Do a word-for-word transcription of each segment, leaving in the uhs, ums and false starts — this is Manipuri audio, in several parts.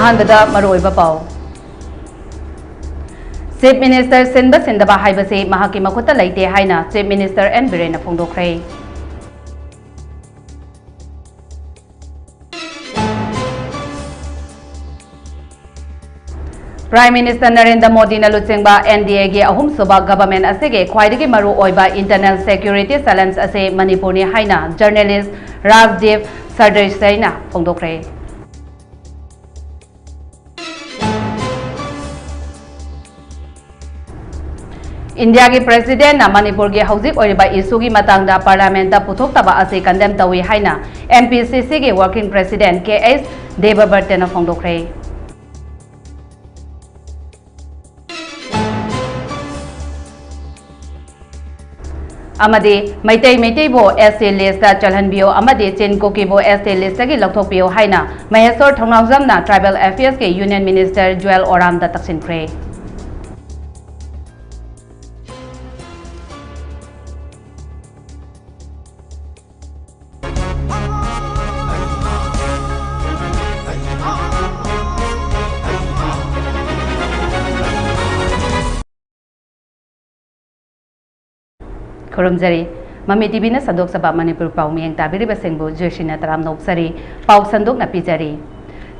ꯑꯍꯥꯟꯕꯗ ꯃꯔꯨꯑꯣꯏꯕ ꯄꯥꯎ꯫ ꯆꯤꯐ ꯃꯤꯅꯤꯁꯇꯔ ꯁꯤꯟꯕ ꯁꯤꯟꯗꯕ ꯍꯥꯏꯕꯁꯤ ꯃꯍꯥꯛꯀꯤ ꯃꯈꯨꯠꯇ ꯂꯩꯇꯦ ꯍꯥꯏꯅ ꯆꯤꯐ ꯃꯤꯅꯤꯁꯇꯔ ꯑꯦꯟ ꯕꯤꯔꯦꯟꯅ ꯐꯣꯡꯗꯣꯛꯈ꯭ꯔꯦ꯫ ꯄ꯭ꯔꯥꯏꯝ ꯃꯤꯅꯤꯁꯇꯔ ꯅꯔꯦꯟꯗ꯭ꯔ ꯃꯣꯗꯤꯅ ꯂꯨꯆꯤꯡꯕ ꯑꯦꯟ ꯗꯤ ꯑꯦꯒꯤ ꯑꯍꯨꯝꯁꯨꯕ ꯒꯚꯔꯟꯃꯦꯟꯠ ꯑꯁꯤꯒꯤ ꯈ꯭ꯋꯥꯏꯗꯒꯤ ꯃꯔꯨ ꯑꯣꯏꯕ ꯏꯟꯇꯔꯅꯦꯜ ꯁꯦꯀ꯭ꯌꯨꯔꯤꯇꯤ ꯆꯦꯂꯦꯟꯖ ꯑꯁꯤ ꯃꯅꯤꯄꯨꯔꯅꯤ ꯍꯥꯏꯅ ꯖꯔꯅꯦꯂꯤꯁ ꯔꯥꯖꯗꯤꯞ ꯁꯔꯗꯦꯁꯥꯏꯅ ꯐꯣꯡꯗꯣꯛꯈ꯭ꯔꯦ꯫ ꯏꯟꯗꯤꯌꯥꯒꯤ ꯄ꯭ꯔꯦꯁꯤꯗꯦꯟꯠꯅ ꯃꯅꯤꯄꯨꯔꯒꯤ ꯍꯧꯖꯤꯛ ꯑꯣꯏꯔꯤꯕ ꯏꯁꯨꯒꯤ ꯃꯇꯥꯡꯗ ꯄꯥꯔꯂꯤꯌꯥꯃꯦꯟꯠꯇ ꯄꯨꯊꯣꯛꯇꯕ ꯑꯁꯤ ꯀꯟꯗꯦꯝ ꯇꯧꯏ ꯍꯥꯏꯅ ꯑꯦꯝ ꯄꯤ ꯁꯤ ꯁꯤꯒꯤ ꯋꯥꯔꯀꯤꯡ ꯄ꯭ꯔꯦꯁꯤꯗꯦꯟꯠ ꯀꯦ ꯑꯩꯆ ꯗꯦꯕꯕ꯭ꯔꯇꯅ ꯐꯣꯡꯗꯣꯛꯈ꯭ꯔꯦ꯫ ꯑꯃꯗꯤ ꯃꯩꯇꯩ ꯃꯩꯇꯩꯕꯨ ꯑꯦꯁ ꯇꯤ ꯂꯤꯁ꯭ꯠꯇ ꯆꯜꯍꯟꯕꯤꯌꯨ ꯑꯃꯗꯤ ꯆꯤꯟ ꯀꯨꯀꯤꯕꯨ ꯑꯦꯁ ꯇꯤ ꯂꯤꯁ꯭ꯠꯇꯒꯤ ꯂꯧꯊꯣꯛꯄꯤꯌꯨ ꯍꯥꯏꯅ ꯃꯍꯦꯁꯣꯔ ꯊꯧꯅꯥꯎꯖꯝꯅ ꯇ꯭ꯔꯥꯏꯕꯦꯜ ꯑꯦꯐꯤꯌꯔꯁꯀꯤ ꯌꯨꯅꯤꯌꯟ ꯃꯤꯅꯤꯁꯇꯔ ꯖꯨꯑꯦꯜ ꯑꯣꯔꯥꯝꯗ ꯇꯛꯁꯤꯟꯈ꯭ꯔꯦ꯫ ꯈꯨꯔꯨꯝꯖꯔꯤ꯫ ꯃꯃꯤ ꯇꯤꯚꯤꯅ ꯁꯟꯗꯣꯛꯆꯕ ꯃꯅꯤꯄꯨꯔ ꯄꯥꯎ ꯃꯤꯠꯌꯦꯡ ꯇꯥꯕꯤꯔꯤꯕꯁꯤꯡꯕꯨ ꯖꯣꯏꯁꯤꯅ ꯇꯔꯥꯝꯅ ꯑꯣꯛꯆꯔꯤ꯫ ꯄꯥꯎ ꯁꯟꯗꯣꯛꯅ ꯄꯤꯖꯔꯤ꯫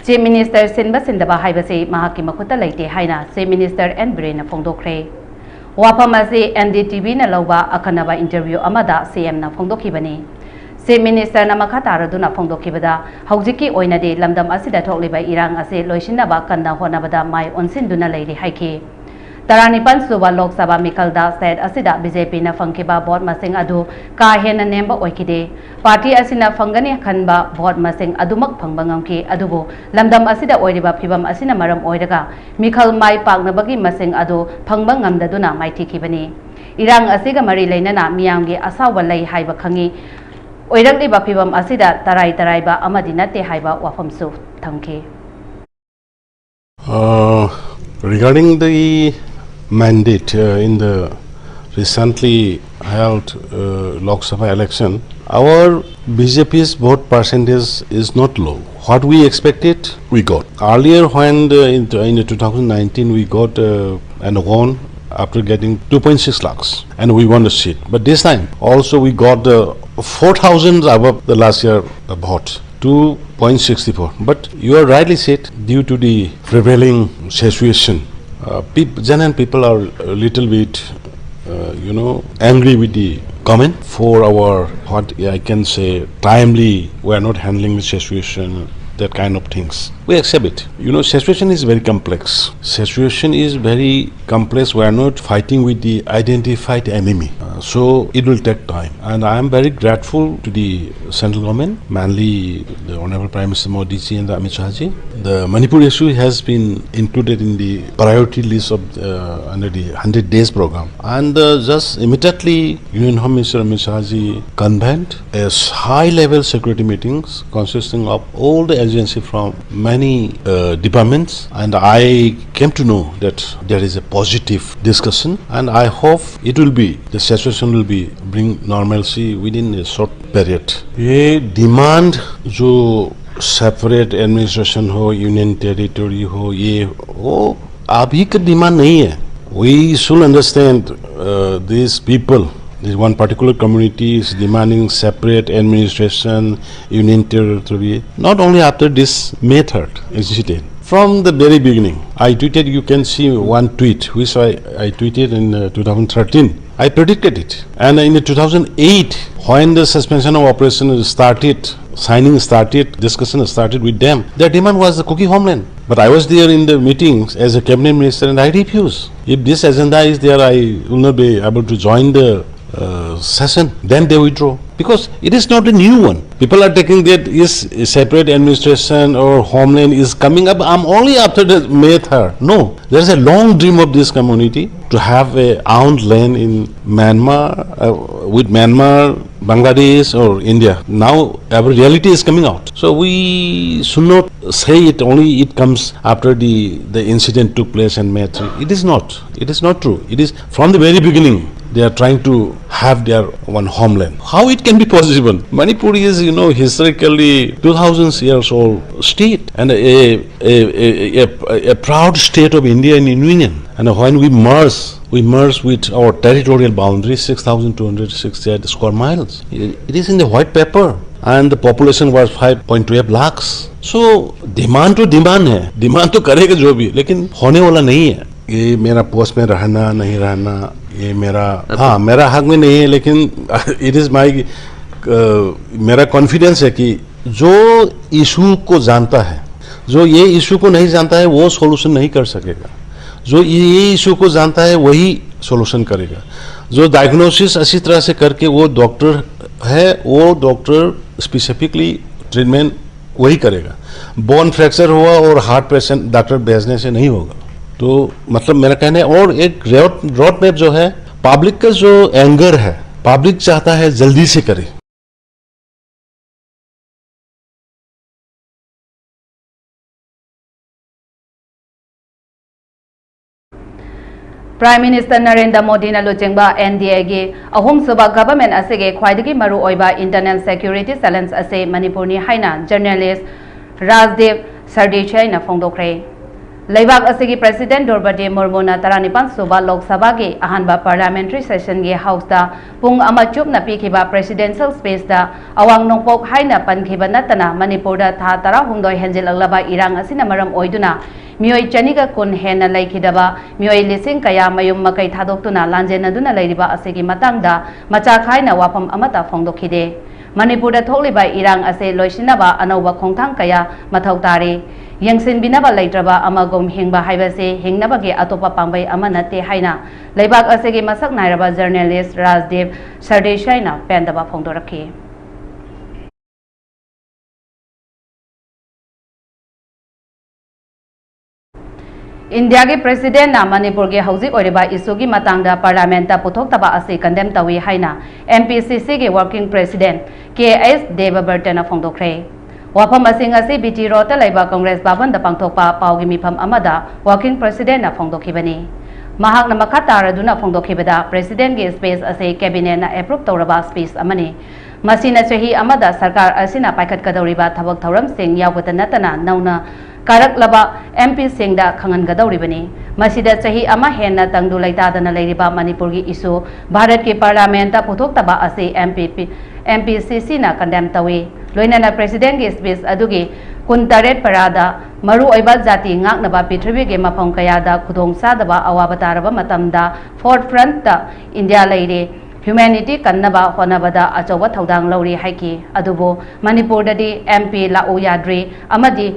ꯆꯤꯐ ꯃꯤꯅꯤꯁꯇꯔ ꯁꯤꯟꯕ ꯁꯤꯟꯗꯕ ꯍꯥꯏꯕꯁꯤ ꯃꯍꯥꯛꯀꯤ ꯃꯈꯨꯠꯇ ꯂꯩꯇꯦ ꯍꯥꯏꯅ ꯆꯤꯐ ꯃꯤꯅꯤꯁꯇꯔ ꯑꯦꯟ ꯕꯤꯔꯦꯟꯅ ꯐꯣꯡꯗꯣꯛꯈ꯭ꯔꯦ꯫ ꯋꯥꯐꯝ ꯑꯁꯤ ꯑꯦꯟ ꯗꯤ ꯇꯤ ꯚꯤꯅ ꯂꯧꯕ ꯑꯈꯟꯅꯕ ꯏꯟꯇꯔꯚ꯭ꯌꯨ ꯑꯃꯗ ꯁꯤ ꯑꯦꯝꯅ ꯐꯣꯡꯗꯣꯛꯈꯤꯕꯅꯤ꯫ ꯆꯤꯐ ꯃꯤꯅꯤꯁꯇꯔꯅ ꯃꯈꯥ ꯇꯥꯔꯗꯨꯅ ꯐꯣꯡꯗꯣꯛꯈꯤꯕꯗ, ꯍꯧꯖꯤꯛꯀꯤ ꯑꯣꯏꯅꯗꯤ ꯂꯝꯗꯝ ꯑꯁꯤꯗ ꯊꯣꯛꯂꯤꯕ ꯏꯔꯥꯡ ꯑꯁꯤ ꯂꯣꯏꯁꯤꯟꯅꯕ ꯀꯟꯅ ꯍꯣꯠꯅꯕꯗ ꯃꯥꯏ ꯑꯣꯟꯁꯤꯟꯗꯨꯅ ꯂꯩꯔꯤ ꯍꯥꯏꯈꯤ꯫ ꯇꯔꯥꯅꯤꯄꯥꯟ ꯁꯨꯕ ꯂꯣꯛ ꯁꯚꯥ ꯃꯤꯈꯜꯗ ꯁ꯭ꯇꯦꯠ ꯑꯁꯤꯗ ꯕꯤ ꯖꯦ ꯄꯤꯅ ꯐꯪꯈꯤꯕ ꯚꯣꯠ ꯃꯁꯤꯡ ꯑꯗꯨ ꯀꯥ ꯍꯦꯟꯅ ꯅꯦꯝꯕ ꯑꯣꯏꯈꯤꯗꯦ꯫ ꯄꯥꯔꯇꯤ ꯑꯁꯤꯅ ꯐꯪꯒꯅꯤ ꯈꯟꯕ ꯚꯣꯠ ꯃꯁꯤꯡ ꯑꯗꯨꯃꯛ ꯐꯪꯕ ꯉꯝꯈꯤ, ꯑꯗꯨꯕꯨ ꯂꯝꯗꯝ ꯑꯁꯤꯗ ꯑꯣꯏꯔꯤꯕ ꯐꯤꯚꯝ ꯑꯁꯤꯅ ꯃꯔꯝ ꯑꯣꯏꯔꯒ ꯃꯤꯈꯜ ꯃꯥꯏ ꯄꯥꯛꯅꯕꯒꯤ ꯃꯁꯤꯡ ꯑꯗꯨ ꯐꯪꯕ ꯉꯝꯗꯗꯨꯅ ꯃꯥꯏꯊꯤꯈꯤꯕꯅꯤ꯫ ꯏꯔꯥꯡ ꯑꯁꯤꯒ ꯃꯔꯤ ꯂꯩꯅꯅ ꯃꯤꯌꯥꯝꯒꯤ ꯑꯁꯥꯎꯕ ꯂꯩ ꯍꯥꯏꯕ ꯈꯪꯏ꯫ ꯑꯣꯏꯔꯛꯂꯤꯕ ꯐꯤꯚꯝ ꯑꯁꯤꯗ ꯇꯔꯥꯏ ꯇꯔꯥꯏꯕ ꯑꯃꯗꯤ ꯅꯠꯇꯦ ꯍꯥꯏꯕ ꯋꯥꯐꯝꯁꯨ ꯊꯝꯈꯤ꯫ Uh, regarding the mandate, uh, in the recently held, uh, Lok Sabha election, our B J P's vote percentage is not low. What we expected, we got. Earlier, when the, in, in the two thousand nineteen, we got uh, an award after getting two point six lakhs, and we won the seat. But this time, also we got the four thousand above the last year uh, vote, two point six four. But you are rightly said, due to the prevailing situation, uh, peop- Janan people are a little bit, uh, you know, angry with the government for our, what I can say, timely. We are not handling the situation, that kind of things. We accept it. You know, situation is very complex. Situation is very complex. We are not fighting with the identified enemy. Uh, so it will take time. And I am very grateful to the central government, mainly the Honorable Prime Minister Modi ji and Amit Shah ji. The Manipur issue has been included in the priority list of uh, under the hundred days program. And uh, just immediately, Union Home Minister Amit Shah ji convened a high-level security meetings consisting of all the agency from many uh, departments, and I came to know that there is a positive discussion, and I hope it will be, the situation will be bring normalcy within a short period. ये डिमांड जो सेपरेट एडमिनिस्ट्रेशन हो, यूनियन टेरिटरी हो, ये वो अभी का डिमांड नहीं है. We should understand uh, these people. This one particular community is demanding separate administration, union territory, not only after this May third incident. From the very beginning, I tweeted, you can see one tweet which I, I tweeted in uh, two thousand thirteen. I predicted it. And in two thousand eight, when the suspension of operation started, signing started, discussion started with them, their demand was the Kuki homeland. But I was there in the meetings as a cabinet minister and I refused. If this agenda is there, I will not be able to join the uh, session. Then they withdraw. Because it is not a new one. People are taking that is a separate administration or homeland is coming up. I'm only after the May third. No, there is a long dream of this community to have a own land in Myanmar, uh, with Myanmar, Bangladesh or India. Now our reality is coming out. So we should not say it only it comes after the, the incident took place and May three. It is not. It is not true. It is from the very beginning. They are trying to have their one homeland. How it can be possible? Manipur is, you know, historically two thousand years old state and a, a, a, a, a proud state of India and Union. And when we merge, we merge with our territorial boundary, six thousand two hundred sixty-eight square miles. It is in the white paper, and the population was five point two eight lakhs. So demand तो demand है, demand तो करेगा जो भी, लेकिन होने वाला नहीं है। ये मेरा पोस्ट में रहना नहीं रहना, ये मेरा, हाँ, मेरा हक में नहीं है, लेकिन it is my, मेरा कॉन्फिडेंस है कि जो इशू को जानता है, जो ये इशू को नहीं जानता है, वो सॉल्यूशन नहीं कर सकेगा। जो ये इशू को जानता है, वही सॉल्यूशन करेगा। जो डायग्नोसिस अच्छी तरह से करके वो डॉक्टर है, वो डॉक्टर स्पेसिफिकली ट्रीटमेंट वही करेगा। बोन फ्रैक्चर हुआ और हार्ट पेशेंट डॉक्टर भेजने से नहीं होगा। तो मतलब मेरा कहना है, और एक रोड मैप जो है, पब्लिक का जो एंगर है, पब्लिक चाहता है जल्दी से करे। Prime Minister Narendra Modi ꯅ ꯂꯨꯆꯤꯡꯕ N D A ꯒꯤ ꯑꯍꯨꯝꯁꯨꯕ ꯒꯚꯔꯟꯃꯦꯟꯠ ꯑꯁꯤꯒꯤ ꯈ꯭ꯋꯥꯏꯗꯒꯤ ꯃꯔꯨꯑꯣꯏꯕ ꯏꯟꯇꯔꯅꯦꯜ ꯁꯦꯀ꯭ꯌꯨꯔꯤꯇꯤ ꯆꯦꯂꯦꯟꯖ ꯑꯁꯤ ꯃꯅꯤꯄꯨꯔꯅꯤ ꯍꯥꯏꯅ ꯖꯔꯅꯦꯂꯤꯁ ꯔꯥꯖꯗꯤꯞ ꯁꯔꯗꯦꯁꯥꯏꯅ ꯐꯣꯡꯗꯣꯛꯈ꯭ꯔꯦ꯫ ꯂꯩꯕꯥꯛ ꯑꯁꯤꯒꯤ ꯄ꯭ꯔꯦꯁꯤꯗꯦꯟꯠ ꯗ꯭ꯔꯧꯄꯗꯤ ꯃꯨꯔꯃꯨꯅ ꯇꯔꯥꯅꯤꯄꯥꯟ ꯁꯨꯕ ꯂꯣꯛ ꯁꯚꯥꯒꯤ ꯑꯍꯥꯟꯕ ꯄꯥꯔꯂꯤꯌꯥꯃꯦꯟꯇꯔꯤ ꯁꯦꯁꯟꯒꯤ ꯍꯥꯎꯁꯇ ꯄꯨꯡ ꯑꯃ ꯆꯨꯞꯅ ꯄꯤꯈꯤꯕ ꯄ꯭ꯔꯦꯁꯤꯗꯦꯟꯁꯤꯌꯦꯜ ꯁ꯭ꯄꯤꯆꯇ ꯑꯋꯥꯡ ꯅꯣꯡꯄꯣꯛ ꯍꯥꯏꯅ ꯄꯟꯈꯤꯕ ꯅꯠꯇꯅ ꯃꯅꯤꯄꯨꯔꯗ ꯊꯥ ꯇꯔꯥꯍꯨꯝꯗꯣꯏ ꯍꯦꯟꯖꯤꯜꯂꯛꯂꯕ ꯏꯔꯥꯡ ꯑꯁꯤꯅ ꯃꯔꯝ ꯑꯣꯏꯗꯨꯅ ꯃꯤꯑꯣꯏ ꯆꯅꯤꯒ ꯀꯨꯟ ꯍꯦꯟꯅ ꯂꯩꯈꯤꯗꯕ ꯃꯤꯑꯣꯏ ꯂꯤꯁꯤꯡ ꯀꯌꯥ ꯃꯌꯨꯝ ꯃꯀꯩ ꯊꯥꯗꯣꯛꯇꯨꯅ ꯂꯥꯟꯖꯦꯟꯅꯗꯨꯅ ꯂꯩꯔꯤꯕ ꯑꯁꯤꯒꯤ ꯃꯇꯥꯡꯗ ꯃꯆꯥ ꯈꯥꯏꯅ ꯋꯥꯐꯝ ꯑꯃꯠꯇ ꯐꯣꯡꯗꯣꯛꯈꯤꯗꯦ꯫ ꯃꯅꯤꯄꯨꯔꯗ ꯊꯣꯛꯂꯤꯕ ꯏꯔꯥꯡ ꯑꯁꯤ ꯂꯣꯏꯁꯤꯟꯅꯕ ꯑꯅꯧꯕ ꯈꯣꯡꯊꯥꯡ ꯀꯌꯥ ꯃꯊꯧ ꯇꯥꯔꯤ꯫ ꯌꯦꯡꯁꯤꯟꯕꯤꯅꯕ ꯂꯩꯇ꯭ꯔꯕ ꯑꯃꯒꯨꯝ ꯍꯤꯡꯕ ꯍꯥꯏꯕꯁꯤ ꯍꯤꯡꯅꯕꯒꯤ ꯑꯇꯣꯞꯄ ꯄꯥꯝꯕꯩ ꯑꯃ ꯅꯠꯇꯦ ꯍꯥꯏꯅ ꯂꯩꯕꯥꯛ ꯑꯁꯤꯒꯤ ꯃꯁꯛ ꯅꯥꯏꯔꯕ ꯖꯔꯅꯦꯂꯤꯁ ꯔꯥꯖꯗꯤꯞ ꯁꯔꯗꯦꯁꯥꯏꯅ ꯄꯦꯟꯗꯕ ꯐꯣꯡꯗꯣꯔꯛꯈꯤ꯫ ꯏꯟꯗꯤꯌꯥꯒꯤ ꯄ꯭ꯔꯦꯁꯤꯗꯦꯟꯠꯅ ꯃꯅꯤꯄꯨꯔꯒꯤ ꯍꯧꯖꯤꯛ ꯑꯣꯏꯔꯤꯕ ꯏꯁꯨꯒꯤ ꯃꯇꯥꯡꯗ ꯄꯥꯔꯂꯤꯌꯥꯃꯦꯟꯠꯇ ꯄꯨꯊꯣꯛꯇꯕ ꯑꯁꯤ ꯀꯟꯗꯦꯝ ꯇꯧꯏ ꯍꯥꯏꯅ M P C C ꯒꯤ ꯋꯥꯔꯀꯤꯡ ꯄ꯭ꯔꯦꯁꯤꯗꯦꯟꯠ K S ꯗꯦꯕꯕ꯭ꯔꯇꯅ ꯐꯣꯡꯗꯣꯛꯈ꯭ꯔꯦ꯫ ꯋꯥꯐꯝ ꯑꯁꯤ ꯉꯁꯤ B T ꯔꯣꯗꯇ ꯂꯩꯕ ꯀꯪꯒ꯭ꯔꯦꯁ ꯚꯕꯟꯗ ꯄꯥꯡꯊꯣꯛꯄ ꯄꯥꯎꯒꯤ ꯃꯤꯐꯝ ꯑꯃꯗ ꯋꯥꯔꯀꯤꯡ ꯄ꯭ꯔꯦꯁꯤꯗꯦꯟꯠꯅ ꯐꯣꯡꯗꯣꯛꯈꯤꯕꯅꯤ꯫ ꯃꯍꯥꯛꯅ ꯃꯈꯥ ꯇꯥꯔꯗꯨꯅ ꯐꯣꯡꯗꯣꯛꯈꯤꯕꯗ, Presidentꯀꯤ speech ꯑꯁꯤ Cabinetꯅ approve ꯇꯧꯔꯕ speech ꯑꯃꯅꯤ꯫ ꯃꯁꯤꯅ ꯆꯍꯤ ꯑꯃꯗ ꯁꯔꯀꯥꯔ ꯑꯁꯤꯅ ꯄꯥꯏꯈꯠꯀꯗꯧꯔꯤꯕ ꯊꯕꯛ ꯊꯧꯔꯝꯁꯤꯡ ꯌꯥꯎꯕꯇ ꯅꯠꯇꯅ ꯅꯧꯅ ꯀꯥꯔꯛꯂꯕ MPꯁꯤꯡꯗ ꯈꯪꯍꯟꯒꯗꯧꯔꯤꯕꯅꯤ꯫ ꯃꯁꯤꯗ ꯆꯍꯤ ꯑꯃ ꯍꯦꯟꯅ ꯇꯪꯗꯨ ꯂꯩꯇꯥꯗꯅ ꯂꯩꯔꯤꯕ ꯃꯅꯤꯄꯨꯔꯒꯤ issue ꯚꯥꯔꯠꯀꯤ Parliamentꯇ ꯄꯨꯊꯣꯛꯇꯕ ꯑꯁꯤ MP, MPCCꯅ condemn ꯇꯧꯏ꯫ ꯂꯣꯏꯅꯅ Presidentꯀꯤ speech ꯑꯗꯨꯒꯤ ꯀꯨꯟꯇꯔꯦꯠ ꯄꯔꯥꯗ ꯃꯔꯨꯑꯣꯏꯕ ꯖꯥꯇꯤ ꯉꯥꯛꯅꯕ ꯄ꯭ꯔꯤꯊꯤꯕꯤꯒꯤ ꯃꯐꯝ ꯀꯌꯥꯗ ꯈꯨꯗꯣꯡꯆꯥꯗꯕ ꯑꯋꯥꯕ ꯇꯥꯔꯕ ꯃꯇꯝꯗ forefrontꯇ India ꯂꯩꯔꯤ, humanity ꯀꯟꯅꯕ ꯍꯣꯠꯅꯕꯗ ꯑꯆꯧꯕ ꯊꯧꯗꯥꯡ ꯂꯧꯔꯤ ꯍꯥꯏꯈꯤ꯫ ꯑꯗꯨꯕꯨ ꯃꯅꯤꯄꯨꯔꯗꯗꯤ MP ꯂꯥꯛꯎ ꯌꯥꯗ꯭ꯔꯤ ꯑꯃꯗꯤ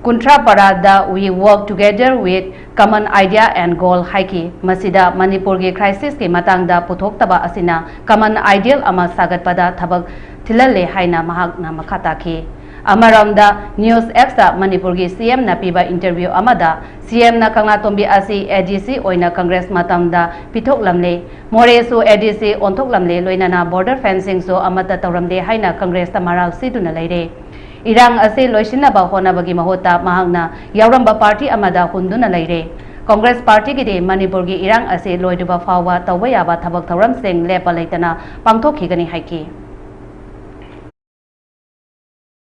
ꯀꯨꯟꯊ꯭ꯔꯥ ꯄꯔꯥꯗ We work together with common idea and goal ꯍꯥꯏꯈꯤ꯫ ꯃꯁꯤꯗ ꯃꯅꯤꯄꯨꯔꯒꯤ crisisꯀꯤ ꯃꯇꯥꯡꯗ ꯄꯨꯊꯣꯛꯇꯕ ꯑꯁꯤꯅ common ideal ꯑꯃ ꯁꯥꯒꯠꯄꯗ ꯊꯕꯛ ꯊꯤꯜꯍꯜꯂꯦ ꯍꯥꯏꯅ ꯃꯍꯥꯛꯅ ꯃꯈꯥ ꯇꯥꯈꯤ꯫ ꯑꯃꯔꯣꯝꯗ News Xꯇ ꯃꯅꯤꯄꯨꯔꯒꯤ CMꯅ ꯄꯤꯕ interview ꯑꯃꯗ CMꯅ ꯀꯪꯂꯥꯇꯣꯝꯕꯤ ꯑꯁꯤ ADC ꯑꯣꯏꯅ Congress ꯃꯇꯝꯗ ꯄꯤꯊꯣꯛꯂꯝꯂꯦ, ꯃꯣꯔꯦꯁꯨ ADC ꯑꯣꯟꯊꯣꯛꯂꯝꯂꯦ, ꯂꯣꯏꯅꯅ border fencingꯁꯨ ꯑꯃꯠꯇ ꯇꯧꯔꯝꯗꯦ ꯍꯥꯏꯅ Congressꯇ ꯃꯔꯥꯜ ꯁꯤꯗꯨꯅ ꯂꯩꯔꯦ꯫ ꯏꯔꯥꯡ ꯑꯁꯤ ꯂꯣꯏꯁꯤꯟꯅꯕ ꯍꯣꯠꯅꯕꯒꯤ ꯃꯍꯨꯠꯇ ꯃꯍꯥꯛꯅ ꯌꯥꯎꯔꯝꯕ party ꯑꯃꯗ ꯍꯨꯟꯗꯨꯅ ꯂꯩꯔꯦ꯫ Congress partyꯒꯤꯗꯤ ꯃꯅꯤꯄꯨꯔꯒꯤ ꯏꯔꯥꯡ ꯑꯁꯤ ꯂꯣꯏꯗ꯭ꯔꯤꯕ ꯐꯥꯎꯕ ꯇꯧꯕ ꯌꯥꯕ ꯊꯕꯛ ꯊꯧꯔꯝꯁꯤꯡ ꯂꯦꯞꯄ ꯂꯩꯇꯅ ꯄꯥꯡꯊꯣꯛꯈꯤꯒꯅꯤ ꯍꯥꯏꯈꯤ꯫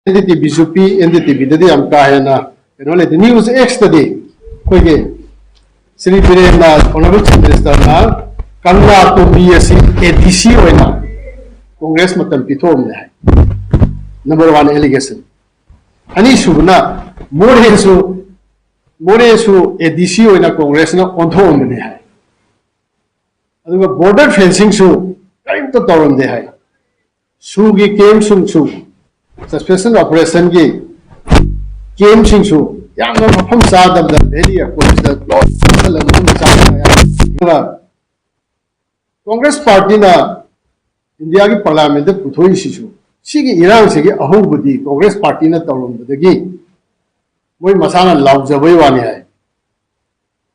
NDTVꯁꯨ ꯄꯤ, NDTVꯗꯗꯤ ꯌꯥꯝ ꯀꯥ ꯍꯦꯟꯅ ꯀꯩꯅꯣ ꯂꯩꯇꯦ꯫ News Xꯇꯗꯤ ꯑꯩꯈꯣꯏꯒꯤ ꯁ꯭ꯔꯤ ꯕꯤꯔꯦꯟꯅ, Honourable Chief Ministerꯅ ꯀꯪꯂꯥꯇꯣꯝꯕꯤ ꯑꯁꯤ ADC ꯑꯣꯏꯅ Congress ꯃꯇꯝ ꯄꯤꯊꯣꯛꯑꯝꯃꯦ ꯍꯥꯏ꯫ Number one allegation꯫ ꯑꯅꯤꯁꯨꯕꯅ ꯃꯣꯔꯦꯁꯨ, ꯃꯣꯔꯦꯁꯨ ADC ꯑꯣꯏꯅ Congressꯅ ꯑꯣꯟꯊꯣꯛꯑꯝꯕꯅꯦ ꯍꯥꯏ꯫ ꯑꯗꯨꯒ border fencingꯁꯨ ꯀꯔꯤꯝꯇ ꯇꯧꯔꯝꯗꯦ ꯍꯥꯏ꯫ ꯁꯨꯒꯤ campꯁꯤꯡꯁꯨ, suspension operationꯒꯤ campꯁꯤꯡꯁꯨ ꯌꯥꯝꯅ ꯃꯐꯝ ꯆꯥꯗꯕꯗ, valley ꯑꯀꯣꯏꯕꯁꯤꯗ ꯂꯣꯏꯅ ꯆꯥꯁꯤꯜꯂꯒ ꯃꯐꯝ ꯆꯥꯗꯕ ꯌꯥꯝ꯫ ꯑꯗꯨꯒ Congress partyꯅ Indiaꯒꯤ Parliamentꯇ ꯄꯨꯊꯣꯛꯏꯁꯤꯁꯨ, ꯁꯤꯒꯤ ꯏꯔꯥꯡꯁꯤꯒꯤ ꯑꯍꯧꯕꯗꯤ Congress partyꯅ ꯇꯧꯔꯝꯕꯗꯒꯤ ꯃꯣꯏ ꯃꯁꯥꯅ ꯂꯥꯎꯖꯕꯩ ꯋꯥꯅꯤ ꯍꯥꯏ꯫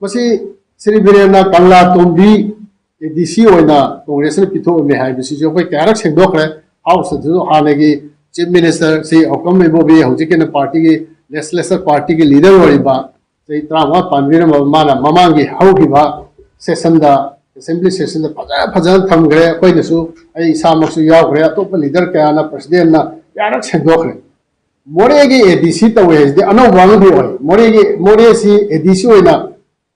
ꯃꯁꯤ ꯁ꯭ꯔꯤ ꯕꯤꯔꯦꯟꯅ ꯀꯪꯂꯥꯇꯣꯝꯕꯤ ADC ꯑꯣꯏꯅ Congressꯅ ꯄꯤꯊꯣꯛꯑꯝꯃꯦ ꯍꯥꯏꯕꯁꯤꯁꯨ ꯑꯩꯈꯣꯏ ꯀꯌꯥꯔꯛ ꯁꯦꯡꯗꯣꯛꯈ꯭ꯔꯦ꯫ Houseꯇꯁꯨ ꯍꯥꯟꯅꯒꯤ Chief Minister ꯁ꯭ꯔꯤ ꯑꯣꯀꯝ ꯏꯕꯣꯕꯤ, ꯍꯧꯖꯤꯛꯀꯤꯅ partyꯒꯤ, legislature partyꯒꯤ leader ꯑꯣꯏꯔꯤꯕ ꯆꯍꯤ ꯇꯔꯥꯃꯉꯥ ꯄꯥꯟꯕꯤꯔꯝꯃꯕ ꯃꯥꯅ ꯃꯃꯥꯡꯒꯤ ꯍꯧꯈꯤꯕ ꯁꯦꯁꯟꯗ, ꯑꯦꯁꯦꯝꯕ꯭ꯂꯤ ꯁꯦꯁꯟꯗ ꯐꯖ ꯐꯖꯅ ꯊꯝꯈ꯭ꯔꯦ꯫ ꯑꯩꯈꯣꯏꯅꯁꯨ, ꯑꯩ ꯏꯁꯥꯃꯛꯁꯨ ꯌꯥꯎꯈ꯭ꯔꯦ, ꯑꯇꯣꯞꯄ ꯂꯤꯗꯔ ꯀꯌꯥꯅ, ꯄ꯭ꯔꯁꯤꯗꯦꯟꯅ ꯀꯌꯥꯔꯛ ꯁꯦꯝꯗꯣꯛꯈ꯭ꯔꯦ꯫ ꯃꯣꯔꯦꯒꯤ ꯑꯦ ꯗꯤ ꯁꯤ ꯇꯧꯋꯦ ꯍꯥꯏꯁꯤꯗꯤ ꯑꯅꯧꯕ ꯑꯃꯗꯤ ꯑꯣꯏ꯫ ꯃꯣꯔꯦꯒꯤ, ꯃꯣꯔꯦꯁꯤ ꯑꯦ ꯗꯤ ꯁꯤ ꯑꯣꯏꯅ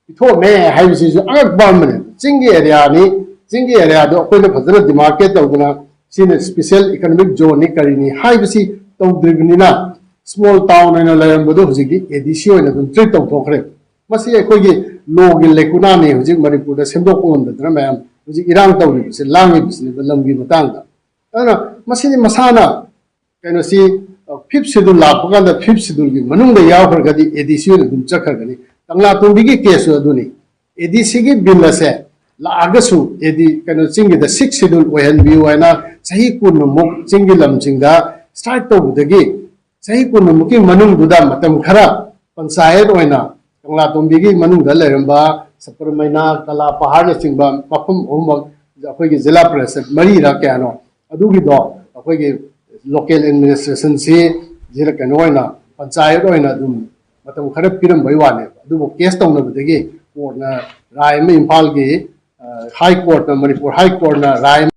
ꯄꯤꯊꯣꯛꯑꯝꯃꯦ ꯍꯥꯏꯕꯁꯤꯁꯨ ꯑꯉꯛꯄ ꯑꯃꯅꯦ꯫ ꯆꯤꯡꯒꯤ ꯑꯦꯔꯤꯌꯥꯅꯤ, ꯆꯤꯡꯒꯤ ꯑꯦꯔꯤꯌꯥꯗꯣ ꯑꯩꯈꯣꯏꯅ ꯐꯖꯅ ꯗꯤꯃꯥꯔꯀꯦꯠ ꯇꯧꯗꯅ ꯁꯤꯅ ꯁ꯭ꯄꯦꯁꯦꯜ ꯏꯀꯣꯅꯣꯃꯤꯛ ꯖꯣꯟꯅꯤ ꯀꯔꯤꯅꯤ ꯍꯥꯏꯕꯁꯤ ꯇꯧꯗ꯭ꯔꯤꯕꯅꯤꯅ, ꯁ꯭ꯃꯣꯜ ꯇꯥꯎꯟ ꯑꯣꯏꯅ ꯂꯩꯔꯝꯕꯗꯣ ꯍꯧꯖꯤꯛꯇꯤ ꯑꯦ ꯗꯤ ꯁꯤ ꯑꯣꯏꯅ ꯑꯗꯨꯝ ꯇ꯭ꯔꯤꯠ ꯇꯧꯊꯣꯛꯈ꯭ꯔꯦ꯫ ꯃꯁꯤ ꯑꯩꯈꯣꯏꯒꯤ ꯂꯣꯒꯤ ꯂꯦꯀꯨꯅꯥꯅꯤ ꯍꯧꯖꯤꯛ ꯃꯅꯤꯄꯨꯔꯗ ꯁꯦꯝꯗꯣꯛꯄ ꯉꯝꯗꯗꯅ ꯃꯌꯥꯝ ꯍꯧꯖꯤꯛ ꯏꯔꯥꯡ ꯇꯧꯔꯤꯕꯁꯦ, ꯂꯥꯡꯉꯤꯕꯁꯤꯅꯦꯕ ꯂꯝꯒꯤ ꯃꯇꯥꯡꯗ꯫ ꯑꯗꯨꯅ ꯃꯁꯤꯗꯤ ꯃꯁꯥꯅ ꯀꯩꯅꯣꯁꯤ, ꯐꯤꯐ ꯁꯦꯗꯨꯜ ꯂꯥꯛꯄ ꯀꯥꯟꯗ ꯐꯤꯐ ꯁꯦꯗꯨꯜꯒꯤ ꯃꯅꯨꯡꯗ ꯌꯥꯎꯈ꯭ꯔꯒꯗꯤ ꯑꯦ ꯗꯤ ꯁꯤ ꯑꯣꯏꯅ ꯑꯗꯨꯝ ꯆꯠꯈ꯭ꯔꯒꯅꯤ꯫ ꯀꯪꯂꯥꯇꯣꯡꯕꯤꯒꯤ ꯀꯦꯁꯁꯨ ꯑꯗꯨꯅꯤ꯫ ꯑꯦ ꯗꯤ ꯁꯤꯒꯤ ꯕꯤꯜ ꯑꯁꯦ ꯂꯥꯛꯑꯒꯁꯨ, ꯑꯦ ꯗꯤ, ꯀꯩꯅꯣ, ꯆꯤꯡꯒꯤꯗ ꯁꯤꯛꯁ ꯁꯦꯗꯨꯜ ꯑꯣꯏꯍꯟꯕꯤꯌꯨ ꯍꯥꯏꯅ ꯆꯍꯤ ꯀꯨꯟꯃꯨꯛ ꯆꯤꯡꯒꯤ ꯂꯝꯁꯤꯡꯗ ꯁ꯭ꯇ꯭ꯔꯥꯏꯛ ꯇꯧꯕꯗꯒꯤ, ꯆꯍꯤ ꯀꯨꯟꯃꯨꯛꯀꯤ ꯃꯅꯨꯡꯗꯨꯗ ꯃꯇꯝ ꯈꯔ ꯄꯟꯆꯥꯌꯠ ꯑꯣꯏꯅ ꯀꯪꯂꯥꯇꯣꯡꯕꯤꯒꯤ ꯃꯅꯨꯡꯗ ꯂꯩꯔꯝꯕ ꯁꯄꯔꯃꯩꯅ, ꯀꯂꯥ ꯄꯍꯥꯔꯅꯆꯤꯡꯕ ꯃꯐꯝ ꯑꯍꯨꯝꯃꯛ, ꯑꯩꯈꯣꯏꯒꯤ ꯖꯤꯂꯥ ꯄꯔꯤꯁꯠ ꯃꯔꯤꯔ ꯀꯌꯥꯅꯣ, ꯑꯗꯨꯒꯤꯗꯣ ꯑꯩꯈꯣꯏꯒꯤ ꯂꯣꯀꯦꯜ ꯑꯦꯗꯃꯤꯅꯤꯁꯇ꯭ꯔꯦꯁꯟꯁꯤ ꯖꯤꯂꯥ, ꯀꯩꯅꯣ ꯑꯣꯏꯅ, ꯄꯟꯆꯥꯌꯠ ꯑꯣꯏꯅ ꯑꯗꯨꯝ ꯃꯇꯝ ꯈꯔ ꯄꯤꯔꯝꯕꯩ ꯋꯥꯅꯦꯕ꯫ ꯑꯗꯨꯕꯨ ꯀꯦꯁ ꯇꯧꯅꯕꯗꯒꯤ ꯀꯣꯔꯠꯅ ꯔꯥꯏ ꯑꯃ, ꯏꯝꯐꯥꯜꯒꯤ, ꯑ, ꯍꯥꯏ ꯀꯣꯔꯠꯅ, ꯃꯅꯤꯄꯨꯔ ꯍꯥꯏ ꯀꯣꯔꯠꯅ ꯔꯥꯏ ꯑꯃ